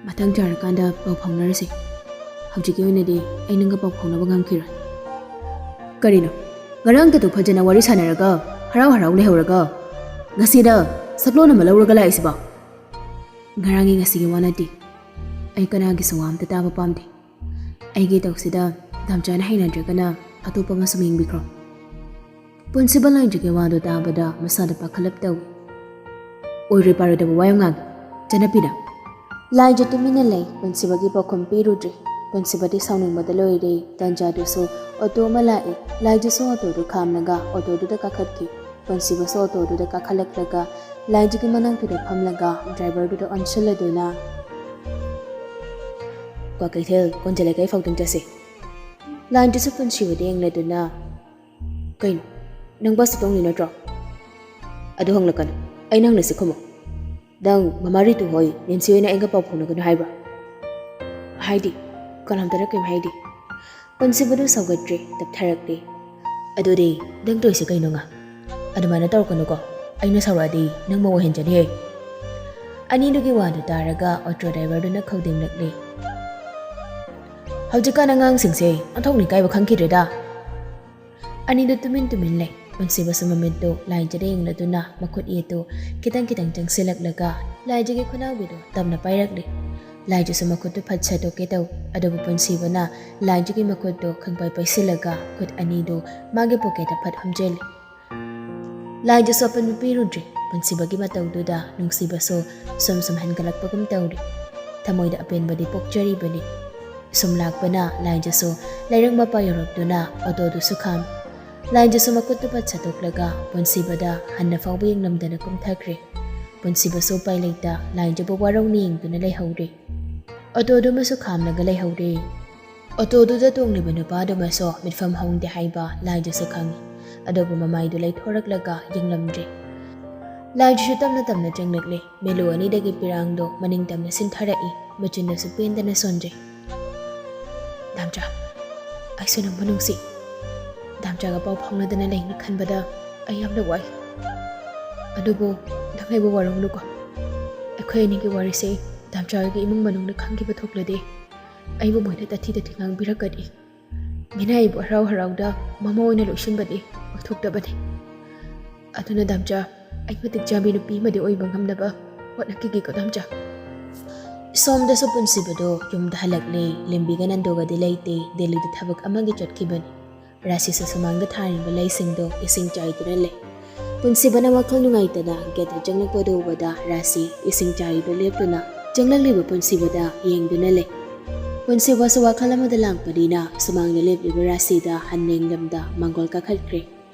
"ꯃꯇꯥꯡ ꯆꯥꯔꯀꯥꯟꯗ ꯄꯥꯎ ꯐꯥꯎꯅꯔꯁꯦ꯫ ꯍꯧꯖꯤꯛꯀꯤ ꯑꯣꯏꯅꯗꯤ ꯑꯩ ꯅꯪꯒ ꯄꯥꯎ ꯐꯥꯎꯅꯕ ꯉꯝꯈꯤꯔꯣꯏ꯫" "ꯀꯔꯤꯅꯣ? ꯉꯔꯥꯡꯒꯗꯣ ꯐꯖꯅ ꯋꯥꯔꯤ ꯁꯥꯟꯅꯔꯒ ꯍꯔꯥꯎ ꯍꯔꯥꯎ ꯂꯩꯍꯧꯔꯒ ꯉꯁꯤꯗ ꯁꯛꯂꯣꯟ ꯑꯃ ꯂꯧꯔꯒ ꯂꯥꯛꯏꯁꯤꯕꯣ?" "ꯉꯔꯥꯡꯒꯤ ꯉꯁꯤꯒꯤ ꯋꯥ ꯅꯠꯇꯦ꯫ ꯑꯩ ꯀꯅꯥꯒꯤꯁꯨ ꯋꯥ ꯑꯝꯇ ꯇꯥꯕ ꯄꯥꯝꯗꯦ꯫ ꯑꯩꯒꯤ ꯇꯧꯁꯤꯗ ꯗꯥꯝꯆꯥꯅ ꯍꯩꯅꯗ꯭ꯔꯒꯅ ꯑꯇꯣꯞꯄ ꯑꯃ ꯁꯨꯝ ꯌꯦꯡꯕꯤꯈ꯭ꯔꯣ꯫" ꯄꯨꯟꯁꯤꯕ ꯂꯥꯏꯖꯒꯤ ꯋꯥꯗꯨ ꯇꯥꯕꯗ ꯃꯁꯥꯗ ꯄꯥꯈꯠꯂꯞ ꯇꯧꯏ꯫ "ꯑꯣꯏꯔꯣꯏ ꯄꯥꯔꯣꯏꯗꯕ ꯋꯥ ꯌꯥꯝ ꯉꯥꯡꯉꯤ, ꯆꯠꯅꯄꯤꯅ꯫" ꯂꯥꯏꯖ ꯇꯨꯃꯤꯟꯅ ꯂꯩ꯫ ꯄꯨꯟꯁꯤꯕꯒꯤ ꯄꯥꯎꯈꯨꯝ ꯄꯤꯔꯨꯗ꯭ꯔꯤ꯫ ꯄꯨꯟꯁꯤꯕꯗꯤ ꯁꯥꯎꯅꯤꯡꯕꯗ ꯂꯣꯏꯔꯦ꯫ ꯇꯟꯖꯥꯗꯨꯁꯨ ꯑꯣꯇꯣ ꯑꯃ ꯂꯥꯛꯏ꯫ ꯂꯥꯏꯖꯁꯨ ꯑꯣꯇꯣꯗꯨ ꯈꯥꯝꯂꯒ ꯑꯣꯇꯣꯗꯨꯗ ꯀꯥꯈꯠꯈꯤ꯫ ꯄꯨꯟꯁꯤꯕꯁꯨ ꯑꯣꯇꯣꯗꯨꯗ ꯀꯥꯈꯠꯂꯛꯂꯒ ꯂꯥꯏꯖꯒꯤ ꯃꯅꯥꯛꯇꯨꯗ ꯐꯝꯂꯒ ꯗ꯭ꯔꯥꯏꯚꯔꯗꯨꯗ ꯑꯣꯟꯁꯤꯜꯂꯗꯨꯅ, "ꯀ꯭ꯋꯥꯀꯩꯊꯦꯜ ꯀꯣꯟꯖ ꯂꯩꯀꯥꯏ ꯐꯥꯎꯗꯪ ꯆꯠꯁꯦ꯫" ꯂꯥꯏꯖꯁꯨ ꯄꯨꯟꯁꯤꯕꯗ ꯌꯦꯡꯂꯗꯨꯅ, "ꯀꯩꯅꯣ, ꯅꯪ ꯕꯁꯇ ꯇꯣꯡꯂꯤ ꯅꯠꯇ꯭ꯔꯣ?" "ꯑꯗꯨ ꯍꯪꯂꯛꯀꯅꯨ, ꯑꯩꯅ ꯍꯪꯂꯤꯁꯤ ꯈꯨꯝꯃꯣ꯫ ꯅꯪ ꯃꯃꯥ ꯔꯤꯇꯨ ꯍꯣꯏ ꯅꯦꯟꯁꯤ ꯍꯣꯏꯅ ꯑꯩꯒ ꯄꯥꯎ ꯐꯥꯎꯅꯒꯅꯨ ꯍꯥꯏꯕ꯭ꯔꯣ?" "ꯍꯥꯏꯗꯤ, ꯀꯅꯥꯝꯇꯅ ꯀꯔꯤꯝ ꯍꯥꯏꯗꯦ꯫" ꯄꯨꯟꯁꯤꯕꯗꯨ ꯁꯧꯒꯠꯇ꯭ꯔꯦ, ꯇꯞꯊꯔꯛꯂꯦ꯫ "ꯑꯗꯨꯗꯤ ꯅꯪ ꯇꯧꯔꯤꯁꯦ ꯀꯩꯅꯣ ꯉꯥ? ꯑꯗꯨꯃꯥꯏꯅ ꯇꯧꯔꯛꯀꯅꯨꯀꯣ, ꯑꯩꯅ ꯁꯥꯎꯔꯛꯑꯗꯤ ꯅꯪ ꯃꯧ ꯑꯣꯏꯍꯟꯖꯅꯤꯍꯦ꯫" ꯑꯅꯤꯗꯨꯒꯤ ꯋꯥꯗꯨ ꯇꯥꯔꯒ ꯑꯣꯇꯣ ꯗ꯭ꯔꯥꯏꯚꯔꯗꯨꯅ ꯈꯧꯗꯤꯡꯂꯛꯂꯦ꯫ "ꯍꯧꯖꯤꯛꯀꯥꯟ ꯑꯉꯥꯡꯁꯤꯡꯁꯦ ꯑꯣꯟꯊꯣꯛꯅ ꯏꯀꯥꯏꯕ ꯈꯪꯈꯤꯗ꯭ꯔꯦꯗ꯫" ꯑꯅꯤꯗꯨ ꯇꯨꯃꯤꯟ ꯇꯨꯃꯤꯟ ꯂꯩ꯫ ꯄꯨꯟꯁꯤꯕꯁꯨ ꯃꯃꯤꯠꯇꯨ ꯂꯥꯏꯖꯗ ꯌꯦꯡꯂꯗꯨꯅ ꯃꯈꯨꯠ ꯌꯦꯠꯇꯨ ꯈꯤꯇꯪ ꯈꯤꯇꯪ ꯆꯪꯁꯤꯜꯂꯛꯂꯒ ꯂꯥꯏꯖꯒꯤ ꯈꯨꯅꯥꯎꯕꯤꯗꯨ ꯇꯞꯅ ꯄꯥꯏꯔꯛꯂꯤ꯫ ꯂꯥꯏꯖꯁꯨ ꯃꯈꯨꯠꯇꯨ ꯐꯠ ꯁꯠꯇꯣꯛꯀꯦ ꯇꯧ, ꯑꯗꯨꯕꯨ ꯄꯨꯟꯁꯤꯕꯅ ꯂꯥꯏꯖꯒꯤ ꯃꯈꯨꯠꯇꯨ ꯈꯪꯄꯥꯏ ꯄꯥꯏꯁꯤꯜꯂꯒ ꯈꯨꯠ ꯑꯅꯤꯗꯨ ꯃꯥꯒꯤ ꯄꯣꯀꯦꯠꯇ ꯐꯠ ꯍꯨꯝꯖꯤꯜꯂꯤ꯫ ꯂꯥꯏꯖꯁꯨ ꯑꯄꯟꯕ ꯄꯤꯔꯨꯗ꯭ꯔꯦ꯫ ꯄꯨꯟꯁꯤꯕꯒꯤ ꯃꯇꯧꯗꯨꯗ ꯅꯨꯡꯁꯤꯕꯁꯨ ꯁꯨꯝ ꯁꯨꯝ ꯍꯟꯒꯠꯂꯛꯄꯒꯨꯝ ꯇꯧꯔꯤ꯫ ꯊꯃꯣꯏꯗ ꯑꯄꯦꯟꯕꯗꯤ ꯄꯣꯛꯆꯔꯤꯕꯅꯤ꯫ ꯁꯨꯝ ꯂꯥꯛꯄꯅ ꯂꯥꯏꯖꯁꯨ ꯂꯩꯔꯛ ꯃꯄꯥ ꯌꯧꯔꯛꯇꯨꯅ ꯑꯣꯇꯣꯗꯨꯁꯨ ꯈꯥꯝꯃꯤ꯫ ꯂꯥꯏꯟꯖꯁꯨ ꯃꯈꯨꯠꯇꯨ ꯄꯠ ꯁꯠꯇꯣꯛꯂꯒ ꯄꯨꯟꯁꯤꯕꯗ ꯍꯟꯅ ꯐꯥꯎꯕ ꯌꯦꯡꯂꯝꯗꯅ ꯀꯨꯝꯊꯈ꯭ꯔꯦ꯫ ꯄꯨꯟꯁꯤꯕꯁꯨ ꯎꯄꯥꯏ ꯂꯩꯇ ꯂꯥꯏꯟꯖꯕꯨ ꯋꯥꯔꯧꯅ ꯌꯦꯡꯗꯨꯅ ꯂꯩꯍꯧꯔꯦ꯫ ꯑꯣꯇꯣꯗꯨꯃꯁꯨ ꯈꯥꯝꯂꯒ ꯂꯩꯍꯧꯔꯦ꯫ ꯑꯣꯇꯣꯗꯨꯗ ꯇꯣꯡꯂꯤꯕ ꯅꯨꯄꯥꯗꯨꯃꯁꯨ ꯃꯤꯠꯐꯝ ꯍꯣꯡꯗꯦ ꯍꯥꯏꯕ ꯂꯥꯏꯖꯁꯨ ꯈꯪꯏ꯫ ꯑꯗꯨꯕꯨ ꯃꯃꯥꯏꯗꯨ ꯂꯩꯊꯣꯔꯛꯂꯒ ꯌꯦꯡꯂꯝꯗ꯭ꯔꯦ꯫ ꯂꯥꯏꯖꯁꯨ ꯇꯞꯅ ꯇꯞꯅ ꯆꯪꯂꯛꯂꯦ꯫ ꯃꯦꯂꯨ ꯑꯅꯤꯗꯒꯤ ꯄꯤꯔꯥꯡꯗꯣ ꯃꯅꯤꯡ ꯇꯝꯅ ꯁꯤꯟꯊꯔꯛꯏ꯫ ꯃꯆꯤꯟꯗꯁꯨ ꯄꯦꯟꯗꯅ ꯁꯣꯟꯖꯩ꯫ "ꯗꯥꯝꯆꯥ, ꯑꯩꯁꯨ ꯅꯪꯕꯨ ꯅꯨꯡꯁꯤ꯫ ꯗꯥꯝꯆꯥꯒ ꯄꯥꯎ ꯐꯥꯎꯅꯗꯅ ꯂꯩꯅꯤ ꯈꯟꯕꯗ ꯑꯩ ꯌꯥꯝꯅ ꯋꯥꯏ꯫ ꯑꯗꯨꯕꯨ ꯅꯪ ꯑꯩꯕꯨ ꯋꯥꯔꯧꯅꯨꯀꯣ꯫ ꯑꯩꯈꯣꯏ ꯑꯅꯤꯒꯤ ꯋꯥꯔꯤꯁꯦ ꯗꯥꯝꯆꯥꯒꯤ ꯏꯃꯨꯡ ꯃꯅꯨꯡꯅ ꯈꯪꯈꯤꯕ ꯊꯣꯛꯂꯗꯤ ꯑꯩꯕꯨ ꯃꯣꯏꯅ ꯇꯥꯊꯤ ꯇꯥꯊꯤ ꯉꯥꯡꯕꯤꯔꯛꯀꯅꯤ꯫ ꯃꯤꯅ ꯑꯩꯕꯨ ꯍꯔꯥꯎ ꯍꯔꯥꯎꯗ ꯃꯃꯧ ꯑꯣꯏꯅ ꯂꯧꯁꯤꯟꯕꯗꯤ ꯑꯣꯏꯊꯣꯛꯇꯕꯅꯤ꯫ ꯑꯗꯨꯅ ꯗꯥꯝꯆꯥ, ꯑꯩ ꯃꯇꯤꯛ ꯆꯥꯕꯤ ꯅꯨꯄꯤ ꯑꯃꯗꯤ ꯑꯣꯏꯕ ꯉꯝꯅꯕ ꯍꯣꯠꯅꯈꯤꯒꯦꯀꯣ ꯗꯥꯝꯆꯥ꯫" ꯁꯣꯝꯗꯁꯨ ꯄꯨꯟꯁꯤꯕꯗꯣ ꯌꯨꯝꯗ ꯍꯜꯂꯛꯂꯦ꯫ ꯂꯦꯝꯕꯤꯒ ꯅꯟꯗꯨꯒꯗꯤ ꯂꯩꯇꯦ, ꯗꯦꯜꯂꯤꯗ ꯊꯕꯛ ꯑꯃꯒꯤ ꯆꯠꯈꯤꯕꯅꯤ꯫ ꯔꯥꯁꯤꯁꯨ ꯁꯨꯃꯥꯡꯗ ꯊꯥꯔꯤꯕ ꯂꯩꯁꯤꯡꯗꯣ ꯏꯁꯤꯡ ꯆꯥꯏꯗꯨꯅ ꯂꯩ꯫ ꯄꯨꯟꯁꯤꯕꯅ ꯋꯥꯈꯜ ꯅꯨꯡꯉꯥꯏꯇꯅ ꯒꯦꯠꯇ ꯆꯪꯂꯛꯄꯗꯨ ꯎꯕꯗ ꯔꯥꯁꯤ ꯏꯁꯤꯡ ꯆꯥꯏꯔꯤꯗꯨ ꯂꯦꯞꯇꯨꯅ ꯆꯪꯂꯛꯂꯤꯕ ꯄꯨꯟꯁꯤꯕꯗ ꯌꯦꯡꯗꯨꯅ ꯂꯩ꯫ ꯄꯨꯟꯁꯤꯕꯁꯨ ꯋꯥꯈꯜ ꯑꯃꯗ ꯂꯥꯡꯕꯅꯤꯅ ꯁꯨꯃꯥꯡꯗ ꯂꯦꯞꯂꯤꯕ ꯔꯥꯁꯤꯗ ꯍꯟꯅ ꯌꯦꯡꯂꯝꯗ ꯃꯥꯡꯒꯣꯜ ꯀꯥꯈꯠꯈ꯭ꯔꯦ꯫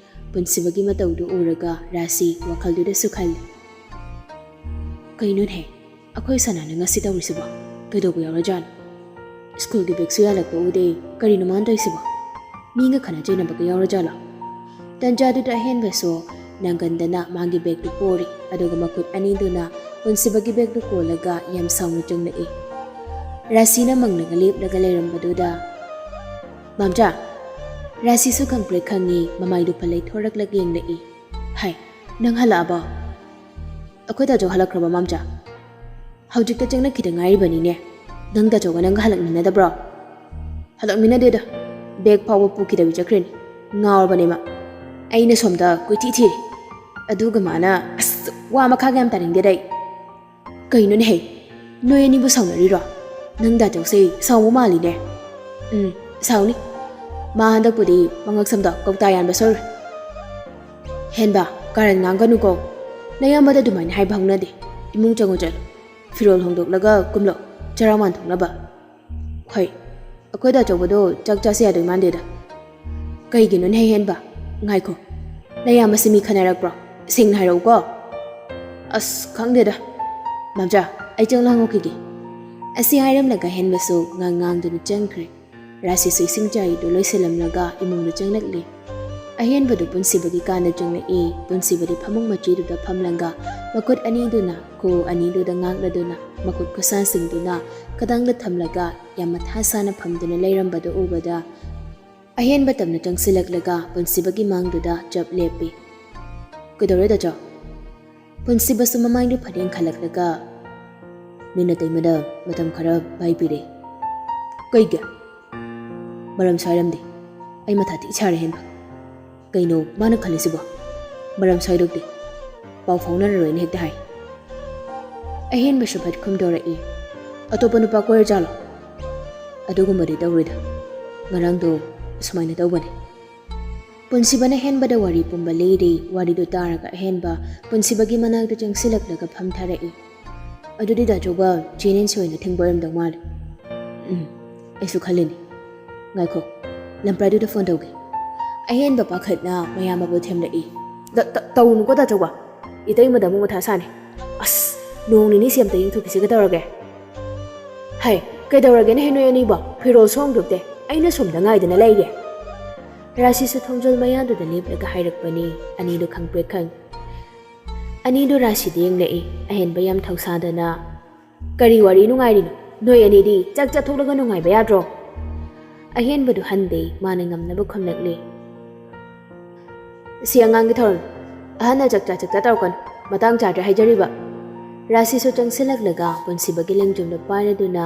ꯄꯨꯟꯁꯤꯕꯒꯤ ꯃꯇꯧꯗꯨ ꯎꯔꯒ ꯔꯥꯁꯤ ꯋꯥꯈꯜꯗꯨꯗꯁꯨ ꯈꯜꯂꯤ, "ꯀꯩꯅꯣꯅꯦ, ꯑꯩꯈꯣꯏ ꯁꯅꯥꯅ ꯉꯁꯤ ꯇꯧꯔꯤꯁꯤꯕꯣ? ꯀꯩꯗꯧꯕ ꯌꯥꯎꯔꯖꯥꯠꯅꯣ? ꯁ꯭ꯀꯨꯜꯒꯤ ꯕꯦꯒꯁꯨ ꯌꯥꯜꯂꯛꯄ ꯎꯗꯦ, ꯀꯔꯤꯅꯣ ꯃꯥꯅ ꯇꯧꯔꯤꯁꯤꯕꯣ? ꯃꯤꯒ ꯈꯠꯅ ꯆꯩꯅꯕꯒ ꯌꯥꯎꯔꯖꯥꯠꯂꯣ?" ꯇꯟꯖꯥꯗꯨꯗ ꯑꯍꯦꯟꯕꯁꯨ ꯅꯪꯒꯟꯗꯅ ꯃꯥꯒꯤ ꯕꯦꯒꯇꯨ ꯄꯣꯔꯤ, ꯑꯗꯨꯒ ꯃꯈꯨꯠ ꯑꯅꯤꯗꯨꯅ ꯄꯨꯟꯁꯤꯕꯒꯤ ꯕꯦꯒꯇꯨ ꯀꯣꯜꯂꯒ ꯌꯥꯝ ꯁꯥꯎꯅ ꯆꯪꯂꯛꯏ꯫ ꯔꯥꯁꯤꯅ ꯃꯪꯂꯒ ꯂꯦꯞꯂꯒ ꯂꯩꯔꯝꯕꯗꯨꯗ, "ꯃꯥꯝꯆꯥ!" ꯔꯥꯁꯤꯁꯨ ꯈꯪꯄ꯭ꯔꯦꯛ ꯈꯪꯉꯤ, ꯃꯃꯥꯏꯗꯨ ꯄꯜꯂꯩ ꯊꯣꯔꯛꯂꯒ ꯌꯦꯡꯂꯛꯏ꯫ "ꯍꯥꯏ, ꯅꯪ ꯍꯜꯂꯛꯑꯕꯣ?" "ꯑꯩꯈꯣꯏ ꯇꯥꯆꯧ ꯍꯜꯂꯛꯈ꯭ꯔꯕ, ꯃꯥꯝꯆꯥ?" "ꯍꯧꯖꯤꯛꯇ ꯆꯪꯂꯛꯈꯤꯗ ꯉꯥꯏꯔꯤꯕꯅꯤꯅꯦ꯫ ꯅꯪ ꯇꯥꯆꯧꯒ ꯅꯪꯒ ꯍꯜꯂꯛꯃꯤꯟꯅꯗꯕ꯭ꯔꯣ?" "ꯍꯜꯂꯛꯃꯤꯟꯅꯗꯦꯗ, ꯕꯦꯒ ꯐꯥꯎꯕ ꯄꯨꯈꯤꯗꯕꯤ ꯆꯠꯈ꯭ꯔꯤꯅꯤ꯫ ꯉꯥꯎꯔꯕꯅꯦ ꯃꯥ꯫ ꯑꯩꯅ ꯁꯣꯝꯗ ꯀꯣꯏꯊꯤ ꯊꯤꯔꯤ, ꯑꯗꯨꯒ ꯃꯥꯅ, ꯑꯁ, ꯋꯥ ꯃꯈꯥꯒ ꯌꯥꯝ ꯇꯥꯅꯤꯡꯗꯦꯗ ꯑꯩ꯫" "ꯀꯩꯅꯣꯅꯦꯍꯦ, ꯅꯣꯏ ꯑꯅꯤꯕꯨ ꯁꯥꯎꯅꯔꯤꯔꯣ? ꯅꯪ ꯗꯥꯆꯧꯁꯦ ꯁꯥꯎꯕ ꯃꯥꯜꯂꯤꯅꯦ꯫" "ꯎꯝ, ꯁꯥꯎꯅꯤ꯫ ꯃꯥ ꯍꯟꯗꯛꯄꯨꯗꯤ ꯃꯉꯛ ꯁꯝꯗꯣ ꯀꯧꯇꯥ ꯌꯥꯟꯕ ꯁꯣꯏꯔꯣꯏ꯫" "ꯍꯦꯟꯕ, ꯀꯥꯔꯟ ꯉꯥꯡꯒꯅꯨꯀꯣ꯫ ꯅꯌꯥꯝꯕꯗ ꯑꯗꯨꯃꯥꯏꯅ ꯍꯥꯏꯕ ꯍꯧꯅꯗꯦ꯫ ꯏꯃꯨꯡ ꯆꯪꯉꯨ ꯆꯠꯂꯨ꯫ ꯐꯤꯔꯣꯜ ꯍꯣꯡꯗꯣꯛꯂꯒ ꯀꯨꯝꯂꯣ, ꯆꯔꯥ ꯋꯥꯟꯊꯣꯛꯅꯕ꯫" "ꯍꯣꯏ, ꯑꯩꯈꯣꯏ ꯗꯥꯆꯧꯕꯗꯣ ꯆꯥꯛ ꯆꯥꯁꯦ ꯌꯥꯗꯣꯏ ꯃꯥꯟꯗꯦꯗ꯫" "ꯀꯩꯒꯤꯅꯣꯅꯦ ꯍꯦꯟꯕ? "ꯉꯥꯏꯈꯣ, ꯅꯌꯥꯝꯕꯁꯤ ꯃꯤ ꯈꯠꯅꯔꯛꯄ꯭ꯔꯣ? ꯁꯦꯡꯅ ꯍꯥꯏꯔꯛꯎꯀꯣ꯫" "ꯑꯁ, ꯈꯪꯗꯦꯗ꯫ ꯃꯥꯝꯆꯥ, ꯑꯩ ꯆꯪꯂꯥꯡꯉꯨꯈꯤꯒꯦ꯫" ꯑꯁꯤ ꯍꯥꯏꯔꯝꯂꯒ ꯍꯦꯟꯕꯁꯨ ꯉꯥꯡ ꯉꯥꯡꯗꯨꯅ ꯆꯪꯈ꯭ꯔꯦ꯫ ꯔꯥꯁꯤꯁꯨ ꯏꯁꯤꯡ ꯆꯥꯏꯗꯨ ꯂꯣꯏꯁꯤꯜꯂꯝꯂꯒ ꯏꯃꯨꯡꯗ ꯆꯪꯂꯛꯂꯤ꯫ ꯑꯍꯦꯟꯕꯗꯨ ꯄꯨꯟꯁꯤꯕꯒꯤ ꯀꯥꯗ ꯆꯪꯂꯛꯏ꯫ ꯄꯨꯟꯁꯤꯕꯗꯤ ꯐꯃꯨꯡ ꯃꯆꯤꯗꯨꯗ ꯐꯝꯂꯒ ꯃꯈꯨꯠ ꯑꯅꯤꯗꯨꯅ ꯈꯨꯎ ꯑꯅꯤꯗꯨꯗ ꯉꯥꯛꯂꯗꯨꯅ, ꯃꯈꯨꯠ ꯈꯨꯠꯁꯥꯁꯤꯡꯗꯨꯅ ꯈꯗꯥꯡꯗ ꯊꯝꯂꯒ ꯌꯥꯝ ꯃꯊꯥ ꯁꯥꯅ ꯐꯝꯗꯨꯅ ꯂꯩꯔꯝꯕꯗꯨ ꯎꯕꯗ, ꯑꯍꯦꯟꯕ ꯇꯞꯅ ꯆꯪꯁꯤꯜꯂꯛꯂꯒ ꯄꯨꯟꯁꯤꯕꯒꯤ ꯃꯥꯡꯗꯨꯗ ꯆꯞ ꯂꯦꯞꯄꯤ꯫ "ꯀꯩꯗꯧꯔꯦ, ꯗꯥꯆꯧ?" ꯄꯨꯟꯁꯤꯕꯁꯨ ꯃꯃꯥꯏꯗꯨ ꯐꯠ ꯌꯦꯡꯈꯠꯂꯛꯂꯒ, "ꯅꯣꯏ ꯅꯇꯩꯃꯗ ꯃꯇꯝ ꯈꯔ ꯄꯥꯏꯕꯤꯔꯦ꯫" "ꯀꯩꯒꯤ?" "ꯃꯔꯝꯁꯨ ꯍꯥꯏꯔꯝꯗꯦ꯫ ꯑꯩ ꯃꯊꯥ ꯊꯤ ꯁꯥꯔꯦ, ꯍꯦꯟꯕ꯫ ꯀꯩꯅꯣ ꯃꯥꯅ ꯈꯜꯂꯤꯁꯤꯕꯣ? ꯃꯔꯝꯁꯨ ꯍꯥꯏꯗꯣꯛꯇꯦ꯫ ꯄꯥꯎ ꯐꯥꯎꯅꯔꯔꯣꯏꯅ ꯍꯦꯛꯇ ꯍꯥꯏ꯫ ꯑꯍꯦꯟꯕꯁꯨ ꯐꯠ ꯈꯨꯝꯗꯣꯔꯛꯏ꯫ ꯑꯇꯣꯞꯄ ꯅꯨꯄꯥ ꯀꯣꯏꯔꯖꯥꯠꯂꯣ? ꯑꯗꯨꯒꯨꯝꯕꯗꯤ ꯇꯧꯔꯣꯏꯗ꯫ ꯉꯔꯥꯡꯗꯣ ꯁꯨꯃꯥꯏꯅ ꯇꯧꯕꯅꯦ꯫" ꯄꯨꯟꯁꯤꯕꯅ ꯍꯦꯟꯕꯗ ꯋꯥꯔꯤ ꯄꯨꯝꯕ ꯂꯤꯔꯤ꯫ ꯋꯥꯔꯤꯗꯨ ꯇꯥꯔꯒ ꯑꯍꯦꯟꯕ ꯄꯨꯟꯁꯤꯕꯒꯤ ꯃꯅꯥꯛꯇ ꯆꯪꯁꯤꯜꯂꯛꯂꯒ ꯐꯝꯊꯔꯛꯏ꯫ "ꯑꯗꯨꯗꯤ ꯗꯥꯆꯧꯒ ꯆꯦ ꯅꯦꯟꯁꯤ ꯑꯣꯏꯅ ꯊꯤꯡꯕ ꯑꯣꯏꯔꯝꯗꯧ ꯃꯥꯜꯂꯦ꯫" "ꯎꯝ, ꯑꯩꯁꯨ ꯈꯜꯂꯤꯅꯦ꯫ ꯉꯥꯏꯈꯣ, ꯂꯝꯄ꯭ꯔꯥꯏꯗꯨꯗ ꯐꯣꯟ ꯇꯧꯒꯦ꯫" ꯑꯍꯦꯟꯕ ꯄꯥꯈꯠꯅ ꯃꯌꯥꯝꯕꯕꯨ ꯊꯦꯝꯂꯛꯏ꯫ "ꯇ-, ꯇ-, ꯇꯧꯅꯨꯀꯣ ꯗꯥꯆꯧꯕ꯫ ꯏꯇꯩꯃꯗ ꯑꯃꯨꯛ ꯃꯊꯥ ꯁꯥꯅꯤ꯫ ꯑꯁ, ꯅꯣꯡ ꯅꯤꯅꯤꯁꯤ ꯑꯝꯇ ꯌꯦꯡꯊꯣꯛꯈꯤꯁꯤꯒ ꯇꯧꯔꯒꯦ꯫ ꯍꯩ, ꯀꯩꯗꯧꯔꯒꯦꯅꯦ ꯅꯣꯏ ꯑꯅꯤꯕꯣ? ꯐꯤꯔꯣꯜ ꯁꯨ ꯍꯣꯡꯗꯣꯛꯇꯦ꯫ ꯑꯩꯅ ꯁꯣꯝꯗ ꯉꯥꯏꯗꯅ ꯂꯩꯔꯦ꯫" ꯔꯥꯁꯤꯁꯨ ꯊꯣꯡꯖꯜ ꯃꯌꯥꯗꯨꯗ ꯂꯦꯞꯂꯒ ꯍꯥꯏꯔꯛꯄꯅꯤ꯫ ꯑꯅꯤꯗꯨ ꯈꯪꯄ꯭ꯔꯦꯛ ꯈꯪ꯫ ꯑꯅꯤꯗꯨ ꯔꯥꯁꯤꯗ ꯌꯦꯡꯂꯛꯏ꯫ ꯑꯍꯦꯟꯕ ꯌꯥꯝ ꯊꯧꯁꯥꯗꯅ, "ꯀꯔꯤ ꯋꯥꯔꯤ ꯅꯨꯡꯉꯥꯏꯔꯤꯅꯣ? ꯅꯣꯏ ꯑꯅꯤꯗꯤ ꯆꯥꯛ ꯆꯥꯊꯣꯛꯂꯒ ꯅꯨꯡꯉꯥꯏꯕ ꯌꯥꯗ꯭ꯔꯣ?" ꯑꯍꯦꯟꯕꯗꯨ ꯍꯟꯗꯦ, ꯃꯥꯅ ꯉꯝꯅꯕ ꯈꯨꯝꯂꯛꯂꯤ꯫ "ꯁꯤ ꯑꯉꯥꯡꯒꯤ ꯊꯧꯔꯝ꯫ ꯑꯍꯟꯅ ꯆꯥꯛ ꯆꯥ, ꯆꯥꯛ ꯆꯥ ꯇꯧꯔꯛꯀꯅꯨ꯫ ꯃꯇꯥꯡ ꯆꯥꯗ꯭ꯔꯦ ꯍꯥꯏꯖꯔꯤꯕ꯫" ꯔꯥꯁꯤꯁꯨ ꯆꯪꯁꯤꯜꯂꯛꯂꯒ ꯄꯨꯟꯁꯤꯕꯒꯤ ꯂꯦꯡꯖꯨꯝꯗ ꯄꯥꯏꯔꯗꯨꯅ,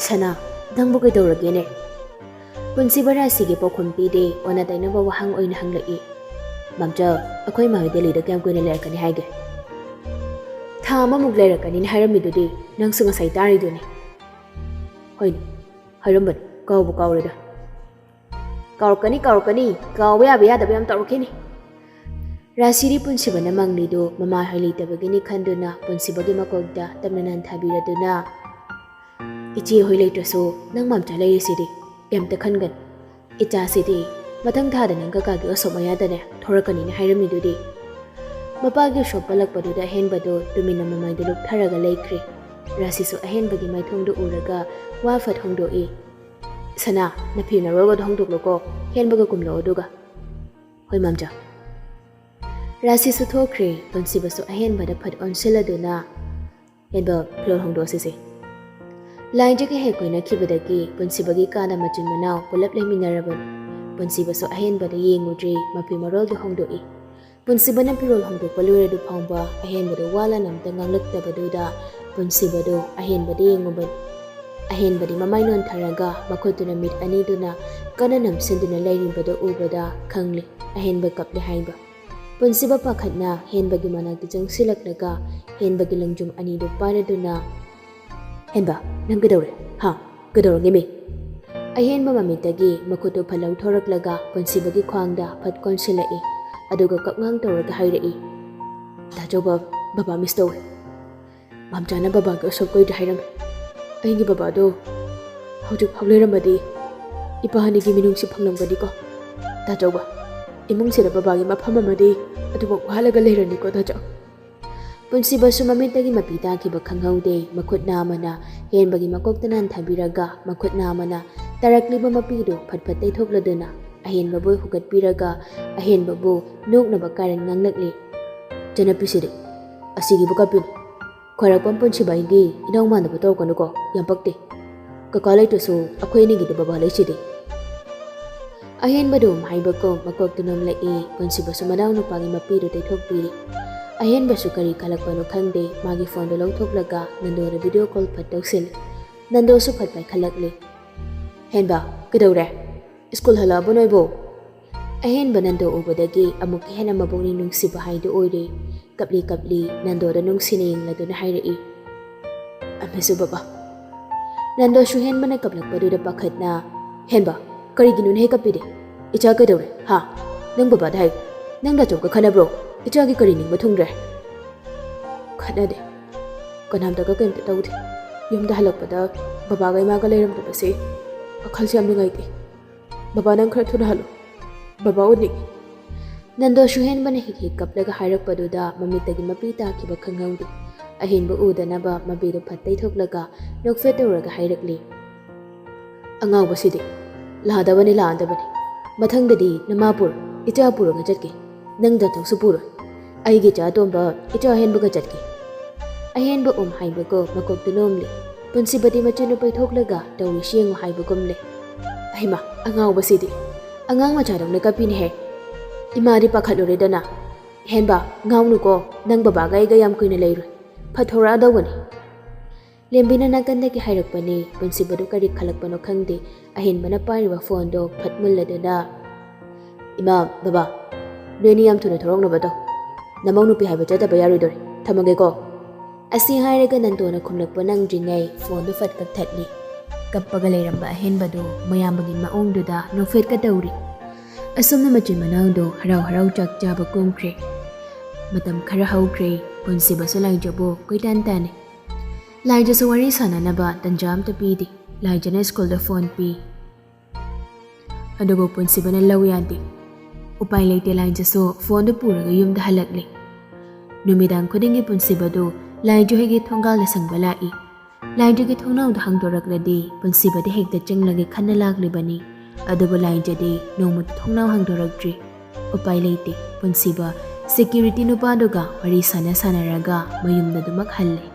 "ꯁꯅꯥ, ꯅꯪꯕꯨ ꯀꯩꯗꯧꯔꯒꯦꯅꯦ?" ꯄꯨꯟꯁꯤꯕ ꯔꯥꯁꯤꯒꯤ ꯄꯥꯎꯈꯨꯝ ꯄꯤꯗꯦ, ꯑꯣꯟꯅ ꯇꯩꯅꯕ ꯋꯥꯍꯪ ꯑꯣꯏꯅ ꯍꯪꯂꯛꯏ꯫ "ꯃꯥꯝꯆꯥ, ꯑꯩꯈꯣꯏ ꯏꯃꯥ ꯍꯣꯏ ꯗꯦꯜꯂꯤꯗ ꯀꯌꯥꯝ ꯀꯨꯏꯅ ꯂꯩꯔꯛꯀꯅꯤ ꯍꯥꯏꯒꯦ?" "ꯊꯥ ꯑꯃꯃꯨꯛ ꯂꯩꯔꯛꯀꯅꯤꯅ ꯍꯥꯏꯔꯝꯃꯤꯗꯨꯗꯤ, ꯅꯪꯁꯨ ꯉꯁꯥꯏ ꯇꯥꯔꯤꯗꯨꯅꯤ꯫" "ꯍꯣꯏꯅꯦ, ꯍꯥꯏꯔꯝꯕꯅꯤ, ꯀꯥꯎꯕꯨ ꯀꯥꯎꯔꯦꯗ꯫" "ꯀꯥꯎꯔꯛꯀꯅꯤ, ꯀꯥꯎꯔꯛꯀꯅꯤ, ꯀꯥꯎꯕ ꯌꯥꯕ ꯌꯥꯗꯕ ꯌꯥꯝ ꯇꯧꯔꯛꯈꯤꯅꯤ꯫" ꯔꯥꯁꯤꯗꯤ ꯄꯨꯟꯁꯤꯕꯅ ꯃꯪꯂꯤꯗꯨ ꯃꯃꯥ ꯍꯣꯏ ꯂꯩꯇꯕꯒꯤꯅꯤ ꯈꯟꯗꯨꯅ ꯄꯨꯟꯁꯤꯕꯒꯤ ꯃꯀꯣꯛꯇ ꯇꯞꯅ ꯅꯥꯟꯊꯕꯤꯔꯗꯨꯅ, "ꯏꯆꯦ ꯍꯣꯏ ꯂꯩꯇ꯭ꯔꯁꯨ ꯅꯪ ꯃꯥꯝꯆꯥ ꯂꯩꯔꯤꯁꯤꯗꯤ, ꯀꯩꯝꯇ ꯈꯟꯒꯅꯨ꯫ ꯏꯆꯥꯁꯤꯗꯤ "ꯃꯊꯪ ꯊꯥꯗ ꯅꯪ ꯀꯀꯥꯒꯤ ꯎꯁꯣꯞ ꯃꯌꯥꯗꯅꯦ ꯊꯣꯔꯛꯀꯅꯤꯅ ꯍꯥꯏꯔꯝꯃꯤꯗꯨꯗꯤ?" ꯃꯄꯥꯒꯤ ꯎꯁꯣꯞ ꯄꯜꯂꯛꯄꯗꯨꯗ ꯑꯍꯦꯟꯕꯗꯨ ꯇꯨꯃꯤꯟꯅ ꯃꯃꯥꯏꯗꯨ ꯂꯨꯞꯊꯔꯒ ꯂꯩꯈ꯭ꯔꯦ꯫ ꯔꯥꯁꯤꯁꯨ ꯑꯍꯦꯟꯕꯒꯤ ꯃꯥꯏꯊꯣꯡꯗꯨ ꯎꯔꯒ ꯋꯥ ꯐꯠ ꯍꯣꯡꯗꯣꯛꯏ꯫ "ꯁꯅꯥ, ꯅꯐꯤ ꯅꯔꯣꯜꯒꯗꯣ ꯍꯣꯡꯗꯣꯛꯂꯣꯀꯣ, ꯍꯦꯟꯕꯒ ꯀꯨꯝꯂꯛꯑꯣ ꯑꯗꯨꯒ꯫" "ꯍꯣꯏ ꯃꯥꯝꯆꯥ꯫" ꯔꯥꯁꯤꯁꯨ ꯊꯣꯛꯈ꯭ꯔꯦ꯫ ꯄꯨꯟꯁꯤꯕꯁꯨ ꯑꯍꯦꯟꯕꯗ ꯐꯠ ꯑꯣꯟꯁꯤꯜꯂꯗꯨꯅ, "ꯍꯦꯟꯕ, ꯐꯤꯔꯣꯜ ꯍꯣꯡꯗꯣꯛꯑꯁꯤꯁꯦ꯫" ꯂꯥꯏꯟꯗꯒꯤ ꯍꯦꯛ ꯀꯣꯏꯅꯈꯤꯕꯗꯒꯤ ꯄꯨꯟꯁꯤꯕꯒꯤ ꯀꯥꯗ ꯃꯆꯤꯟ ꯃꯅꯥꯎ ꯄꯨꯂꯞ ꯂꯩꯃꯤꯟꯅꯔꯕꯅꯤ꯫ ꯄꯨꯟꯁꯤꯕꯁꯨ ꯑꯍꯦꯟꯕꯗ ꯌꯦꯡꯉꯨꯗ꯭ꯔꯤ, ꯃꯐꯤ ꯃꯔꯣꯜꯗꯨ ꯍꯣꯡꯗꯣꯛꯏ꯫ ꯄꯨꯟꯁꯤꯕꯅ ꯐꯤꯔꯣꯜ ꯍꯣꯡꯗꯣꯛꯄ ꯂꯣꯏꯔꯗꯨ ꯐꯥꯎꯕ ꯑꯍꯦꯟꯕꯗꯨ ꯋꯥ ꯂꯥꯟ ꯑꯝꯇ ꯉꯥꯡꯂꯛꯇꯕꯗꯨꯗ ꯄꯨꯟꯁꯤꯕꯗꯨ ꯑꯍꯦꯟꯕꯗ ꯌꯦꯡꯉꯨꯕ-, ꯑꯍꯦꯟꯕꯗꯤ ꯃꯃꯥꯏ ꯅꯣꯟꯊꯔꯒ ꯃꯈꯨꯠꯇꯨꯅ ꯃꯤꯠ ꯑꯅꯤꯗꯨꯅ ꯀꯟꯅ ꯅꯝꯁꯤꯟꯗꯨꯅ ꯂꯩꯔꯤꯕꯗꯨ ꯎꯕꯗ ꯈꯪꯂꯦ ꯑꯍꯦꯟꯕ ꯀꯞꯂꯦ ꯍꯥꯏꯕ꯫ ꯄꯨꯟꯁꯤꯕ ꯄꯥꯈꯠꯅ ꯍꯦꯟꯕꯒꯤ ꯃꯅꯥꯛꯇ ꯆꯪꯁꯤꯜꯂꯛꯂꯒ ꯍꯦꯟꯕꯒꯤ ꯂꯪꯖꯨꯝ ꯑꯅꯤꯗꯨ ꯄꯥꯏꯔꯗꯨꯅ, "ꯍꯦꯟꯕ, ꯅꯪ ꯀꯩꯗꯧꯔꯦ? ꯍꯥ? ꯀꯩꯗꯧꯔꯒꯦꯃꯤ?" ꯑꯍꯦꯟꯕ ꯃꯃꯤꯠꯇꯒꯤ ꯃꯈꯨꯠꯇꯨ ꯐꯠ ꯂꯧꯊꯣꯔꯛꯂꯒ ꯄꯨꯟꯁꯤꯕꯒꯤ ꯈ꯭ꯋꯥꯡꯗ ꯐꯠ ꯀꯣꯟꯁꯤꯜꯂꯛꯏ꯫ ꯑꯗꯨꯒ ꯀꯞꯉꯥꯡ ꯇꯧꯔꯒ ꯍꯥꯏꯔꯛꯏ, "ꯇꯥꯆꯧꯕ, ꯕꯕꯥ ꯃꯤꯁ ꯇꯧꯋꯦ꯫ ꯃꯥꯝꯆꯥꯅ ꯕꯕꯥꯒꯤ ꯎꯁꯣꯞ ꯀꯨꯏꯗ꯭ꯔꯦ ꯍꯥꯏꯔꯝꯃꯤ꯫ ꯑꯩꯒꯤ ꯕꯕꯥꯗꯣ ꯍꯧꯖꯤꯛ ꯐꯥꯎ ꯂꯩꯔꯝꯃꯗꯤ ꯏꯄꯥ ꯑꯅꯤꯒꯤ ꯃꯤꯅꯨꯡꯁꯤ ꯐꯪꯂꯝꯒꯅꯤꯀꯣ꯫ ꯇꯥꯆꯧꯕ, ꯏꯃꯨꯡꯁꯤꯗ ꯕꯕꯥꯒꯤ ꯃꯐꯝ ꯑꯃꯗꯤ ꯑꯗꯨꯃꯛ ꯋꯥꯍꯜꯂꯒ ꯂꯩꯔꯅꯤꯀꯣ ꯇꯥꯆꯧ꯫" ꯄꯨꯟꯁꯤꯕꯁꯨ ꯃꯃꯤꯠꯇꯒꯤ ꯃꯄꯤ ꯇꯥꯈꯤꯕ ꯈꯪꯍꯧꯗꯦ꯫ ꯃꯈꯨꯠ ꯅꯥꯝꯃꯅ ꯍꯦꯟꯕꯒꯤ ꯃꯀꯣꯛꯇ ꯅꯥꯟꯊꯕꯤꯔꯒ ꯃꯈꯨꯠ ꯅꯥꯝꯃꯅ ꯇꯥꯔꯛꯂꯤꯕ ꯃꯄꯤꯗꯨ ꯐꯠ ꯐꯠ ꯇꯩꯊꯣꯛꯂꯗꯨꯅ ꯑꯍꯦꯟꯕꯕꯨ ꯍꯨꯒꯠꯄꯤꯔꯒ ꯑꯍꯦꯟꯕꯕꯨ ꯅꯣꯛꯅꯕ ꯀꯥꯔꯟ ꯉꯥꯡꯂꯛꯂꯤ꯫ "ꯆꯟꯅꯄꯤꯁꯤꯗꯤ, ꯑꯁꯤꯒꯤꯕꯨ ꯀꯞꯄꯤꯅꯤ꯫ ꯈ꯭ꯋꯥꯏꯔꯥꯛꯄꯝ ꯄꯨꯟꯁꯤꯕ ꯑꯩꯗꯤ ꯏꯅꯥꯎ ꯃꯥꯟꯅꯕ ꯇꯧꯔꯛꯀꯅꯨꯀꯣ, ꯌꯥꯝ ꯄꯛꯇꯦ꯫ ꯀꯀꯥ ꯂꯩꯇ꯭ꯔꯁꯨ ꯑꯩꯈꯣꯏ ꯑꯅꯤꯒꯤꯗꯤ ꯕꯕꯥ ꯂꯩꯁꯤꯗꯤ꯫" ꯑꯍꯦꯟꯕꯗꯨ ꯍꯥꯏꯕꯒꯨꯝ ꯃꯀꯣꯛꯇꯨ ꯅꯣꯝꯂꯛꯏ꯫ ꯄꯨꯟꯁꯤꯕꯁꯨ ꯃꯅꯥꯎꯅꯨꯄꯥꯒꯤ ꯃꯄꯤꯗꯨ ꯇꯩꯊꯣꯛꯄꯤꯔꯤ꯫ ꯑꯍꯦꯟꯕꯁꯨ ꯀꯔꯤ ꯈꯜꯂꯛꯄꯅꯣ ꯈꯪꯗꯦ, ꯃꯥꯒꯤ ꯐꯣꯟꯗꯨ ꯂꯧꯊꯣꯛꯂꯒ ꯅꯟꯗꯣꯗ ꯚꯤꯗꯤꯑꯣ ꯀꯣꯜ ꯐꯠ ꯇꯧꯁꯤꯜꯂꯤ꯫ ꯅꯟꯗꯣꯁꯨ ꯐꯠ ꯄꯥꯏꯈꯠꯂꯛꯂꯤ꯫ "ꯍꯦꯟꯕ, ꯀꯩꯗꯧꯔꯦ? ꯁ꯭ꯀꯨꯜ ꯍꯜꯂꯛꯑꯕꯣ ꯅꯣꯏꯕꯣ?" ꯑꯍꯦꯟꯕ ꯅꯟꯗꯣ ꯎꯕꯗꯒꯤ ꯑꯃꯨꯛꯀ ꯍꯦꯟꯅ ꯃꯄꯨꯛꯅꯤꯡ ꯅꯨꯡꯁꯤꯕ ꯍꯥꯏꯗꯨ ꯑꯣꯏꯔꯦ꯫ ꯀꯞꯂꯤ ꯀꯞꯂꯤ ꯅꯟꯗꯣꯗ ꯅꯨꯡꯁꯤꯅ ꯌꯦꯡꯂꯗꯨꯅ ꯍꯥꯏꯔꯛꯏ, "ꯑꯃꯁꯨ ꯕꯕꯥ, ꯅꯟꯗꯣꯁꯨ ꯍꯦꯟꯕꯅ ꯀꯞꯂꯛꯄꯗꯨꯗ ꯄꯥꯈꯠꯅ, "ꯍꯦꯟꯕ, ꯀꯔꯤꯒꯤꯅꯣꯅꯦ ꯍꯦꯛ ꯀꯞꯄꯤꯗꯤ? ꯏꯆꯥ ꯀꯩꯗꯧꯔꯦ, ꯍꯥ? ꯅꯪ ꯕꯕꯥꯗ ꯍꯥꯏꯌꯨ꯫ ꯅꯪ ꯗꯥꯆꯧꯒ ꯈꯟꯅꯕ꯭ꯔꯣ? ꯏꯆꯥꯒꯤ ꯀꯔꯤ ꯅꯤꯡꯕ ꯊꯨꯡꯗ꯭ꯔꯦ?" "ꯈꯠꯅꯗꯦ꯫ ꯀꯅꯥꯝꯇꯒ ꯀꯩꯝꯇ ꯇꯧꯗꯦ꯫ ꯌꯨꯝꯗ ꯍꯜꯂꯛꯄꯗ ꯕꯕꯥꯒ ꯏꯃꯥꯒ ꯂꯩꯔꯝꯗꯕꯁꯦ ꯋꯥꯈꯜꯁꯦ ꯌꯥꯝ ꯅꯨꯡꯉꯥꯏꯇꯦ꯫ ꯕꯕꯥ, ꯅꯪ ꯈꯔ ꯊꯨꯅ ꯍꯜꯂꯣ꯫ "ꯕꯕꯥ ꯎꯅꯤꯡꯉꯤ꯫" ꯅꯟꯗꯣꯁꯨ ꯍꯦꯟꯕꯅ ꯍꯤꯛ ꯍꯤꯛ ꯀꯞꯂꯒ ꯍꯥꯏꯔꯛꯄꯗꯨꯗ ꯃꯃꯤꯠꯇꯒꯤ ꯃꯄꯤ ꯇꯥꯈꯤꯕ ꯈꯪꯍꯧꯗꯦ꯫ ꯑꯍꯦꯟꯕ ꯎꯗꯅꯕ ꯃꯄꯤꯗꯨ ꯐꯠ ꯇꯩꯊꯣꯛꯂꯒ ꯅꯣꯛꯐꯦꯠ ꯇꯧꯔꯒ ꯍꯥꯏꯔꯛꯂꯤ, "ꯑꯉꯥꯎꯕꯁꯤꯗꯤ ꯂꯥꯛꯑꯗꯕꯅꯤ, ꯂꯥꯛꯑꯗꯕꯅꯤ꯫ ꯃꯊꯪꯗꯗꯤ ꯅꯃꯥ ꯄꯨꯔꯣ, ꯏꯆꯥ ꯄꯨꯔꯒ ꯆꯠꯀꯦ꯫ ꯅꯪ ꯗꯥꯇꯣꯛꯁꯨ ꯄꯨꯔꯣꯏ꯫ ꯑꯩꯒꯤ ꯏꯆꯥ ꯑꯇꯣꯝꯕ, ꯏꯆꯥ ꯑꯍꯦꯟꯕꯒ ꯆꯠꯀꯦ꯫" ꯑꯍꯦꯟꯕ ꯎꯝ ꯍꯥꯏꯕꯒꯨꯝ ꯃꯀꯣꯛꯇꯨ ꯅꯣꯝꯂꯤ꯫ ꯄꯨꯟꯁꯤꯕꯗꯤ ꯃꯆꯤꯟꯗꯨ ꯄꯩꯊꯣꯛꯂꯒ ꯇꯧꯔꯤꯁꯤ ꯌꯦꯡꯉꯨ ꯍꯥꯏꯕꯒꯨꯝꯂꯦ꯫ "ꯑꯍꯩꯃꯥ, ꯑꯉꯥꯎꯕꯁꯤꯗꯤ ꯑꯉꯥꯡ ꯃꯆꯥꯗꯧꯅ ꯀꯞꯄꯤꯅꯦꯍꯦ꯫ ꯏꯃꯥꯗꯤ ꯄꯥꯈꯠꯂꯨꯔꯦꯗꯅ꯫ ꯍꯦꯟꯕ, ꯉꯥꯎꯅꯨꯀꯣ, ꯅꯪ ꯕꯕꯥꯒ ꯑꯩꯒ ꯌꯥꯝ ꯀꯨꯏꯅ ꯂꯩꯔꯣꯏ꯫ ꯐꯠ ꯊꯣꯔꯛꯑꯗꯧꯕꯅꯤ꯫" ꯂꯦꯝꯕꯤꯅ ꯅꯥꯀꯟꯗꯒꯤ ꯍꯥꯏꯔꯛꯄꯅꯤ꯫ ꯄꯨꯟꯁꯤꯕꯗꯨ ꯀꯔꯤ ꯈꯜꯂꯛꯄꯅꯣ ꯈꯪꯗꯦ꯫ ꯑꯍꯦꯟꯕꯅ ꯄꯥꯏꯔꯤꯕ ꯐꯣꯟꯗꯣ ꯐꯠ ꯃꯨꯜꯂꯗꯨꯅ, "ꯏꯃꯥ, ꯕꯕꯥ, ꯅꯣꯏꯅꯤ ꯌꯥꯝ ꯊꯨꯅ ꯊꯣꯔꯛꯅꯕ ꯇꯧ꯫ ꯅꯃꯧ ꯅꯨꯄꯤ ꯍꯥꯏꯕ ꯆꯠꯇꯕ ꯌꯥꯔꯣꯏꯗꯣꯔꯤ꯫ ꯊꯝꯃꯒꯦꯀꯣ꯫" ꯑꯁꯤ ꯍꯥꯏꯔꯒ ꯅꯟꯗꯣꯅ ꯈꯨꯝꯂꯛꯄ ꯅꯪꯗ꯭ꯔꯤꯉꯩ ꯐꯣꯟꯗꯨ ꯐꯠ ꯀꯛꯊꯠꯂꯤ꯫ ꯀꯞꯄꯒ ꯂꯩꯔꯝꯕ ꯑꯍꯦꯟꯕꯗꯨ ꯃꯌꯥꯝꯕꯒꯤ ꯃꯑꯣꯡꯗꯨꯗ ꯅꯣꯛꯐꯦꯠꯀ ꯇꯧꯔꯤ꯫ ꯑꯁꯨꯝꯅ ꯃꯆꯤꯟ ꯃꯅꯥꯎꯗꯣ ꯍꯔꯥꯎ ꯍꯔꯥꯎ ꯆꯥꯛ ꯆꯥꯕ ꯀꯨꯝꯈ꯭ꯔꯦ꯫ ꯃꯇꯝ ꯈꯔ ꯍꯧꯈ꯭ꯔꯦ꯫ ꯄꯨꯟꯁꯤꯕꯁꯨ ꯂꯥꯏꯖꯕꯨ ꯀꯣꯏꯇꯥꯟ ꯇꯥꯅꯤ꯫ ꯂꯥꯏꯖꯁꯨ ꯋꯥꯔꯤ ꯁꯥꯟꯅꯅꯕ ꯇꯟꯖꯥ ꯑꯝꯇ ꯄꯤꯗꯦ꯫ ꯂꯥꯏꯖꯅ ꯁ꯭ꯀꯨꯜꯗ ꯐꯣꯟ ꯄꯤ꯫ ꯑꯗꯨꯕꯨ ꯄꯨꯟꯁꯤꯕꯅ ꯂꯧ ꯌꯥꯗꯦ꯫ ꯎꯄꯥꯏ ꯂꯩꯇꯦ, ꯂꯥꯏꯖꯁꯨ ꯐꯣꯟꯗꯨ ꯄꯨꯔꯒ ꯌꯨꯝꯗ ꯍꯜꯂꯛꯂꯦ꯫ ꯅꯨꯃꯤꯗꯥꯡ ꯈꯨꯗꯤꯡꯒꯤ ꯄꯨꯟꯁꯤꯕꯗꯨ ꯂꯥꯏꯖ ꯍꯣꯏꯒꯤ ꯊꯣꯡꯒꯥꯜꯗ ꯁꯪꯕ ꯂꯥꯛꯏ꯫ ꯂꯥꯏꯖꯒꯤ ꯊꯣꯡꯅꯥꯎꯗ ꯍꯥꯡꯗꯣꯔꯛꯂꯗꯤ ꯄꯨꯟꯁꯤꯕꯗꯤ ꯍꯦꯛꯇ ꯆꯪꯂꯒꯦ ꯈꯟꯅ ꯂꯥꯛꯂꯤꯕꯅꯤ꯫ ꯑꯗꯨꯕꯨ ꯂꯥꯏꯖꯗꯤ ꯅꯣꯡꯃꯇ ꯊꯣꯡꯅꯥꯎ ꯍꯥꯡꯗꯣꯔꯛꯇ꯭ꯔꯤ꯫ ꯎꯄꯥꯏ ꯂꯩꯇꯦ, ꯄꯨꯟꯁꯤꯕ ꯁꯦꯀ꯭ꯌꯨꯔꯤꯇꯤ ꯅꯨꯄꯥꯗꯨꯒ ꯋꯥꯔꯤ ꯁꯥꯟꯅ ꯁꯥꯟꯅꯔꯒ ꯃꯌꯨꯝꯗ ꯑꯗꯨꯃꯛ ꯍꯜꯂꯦ꯫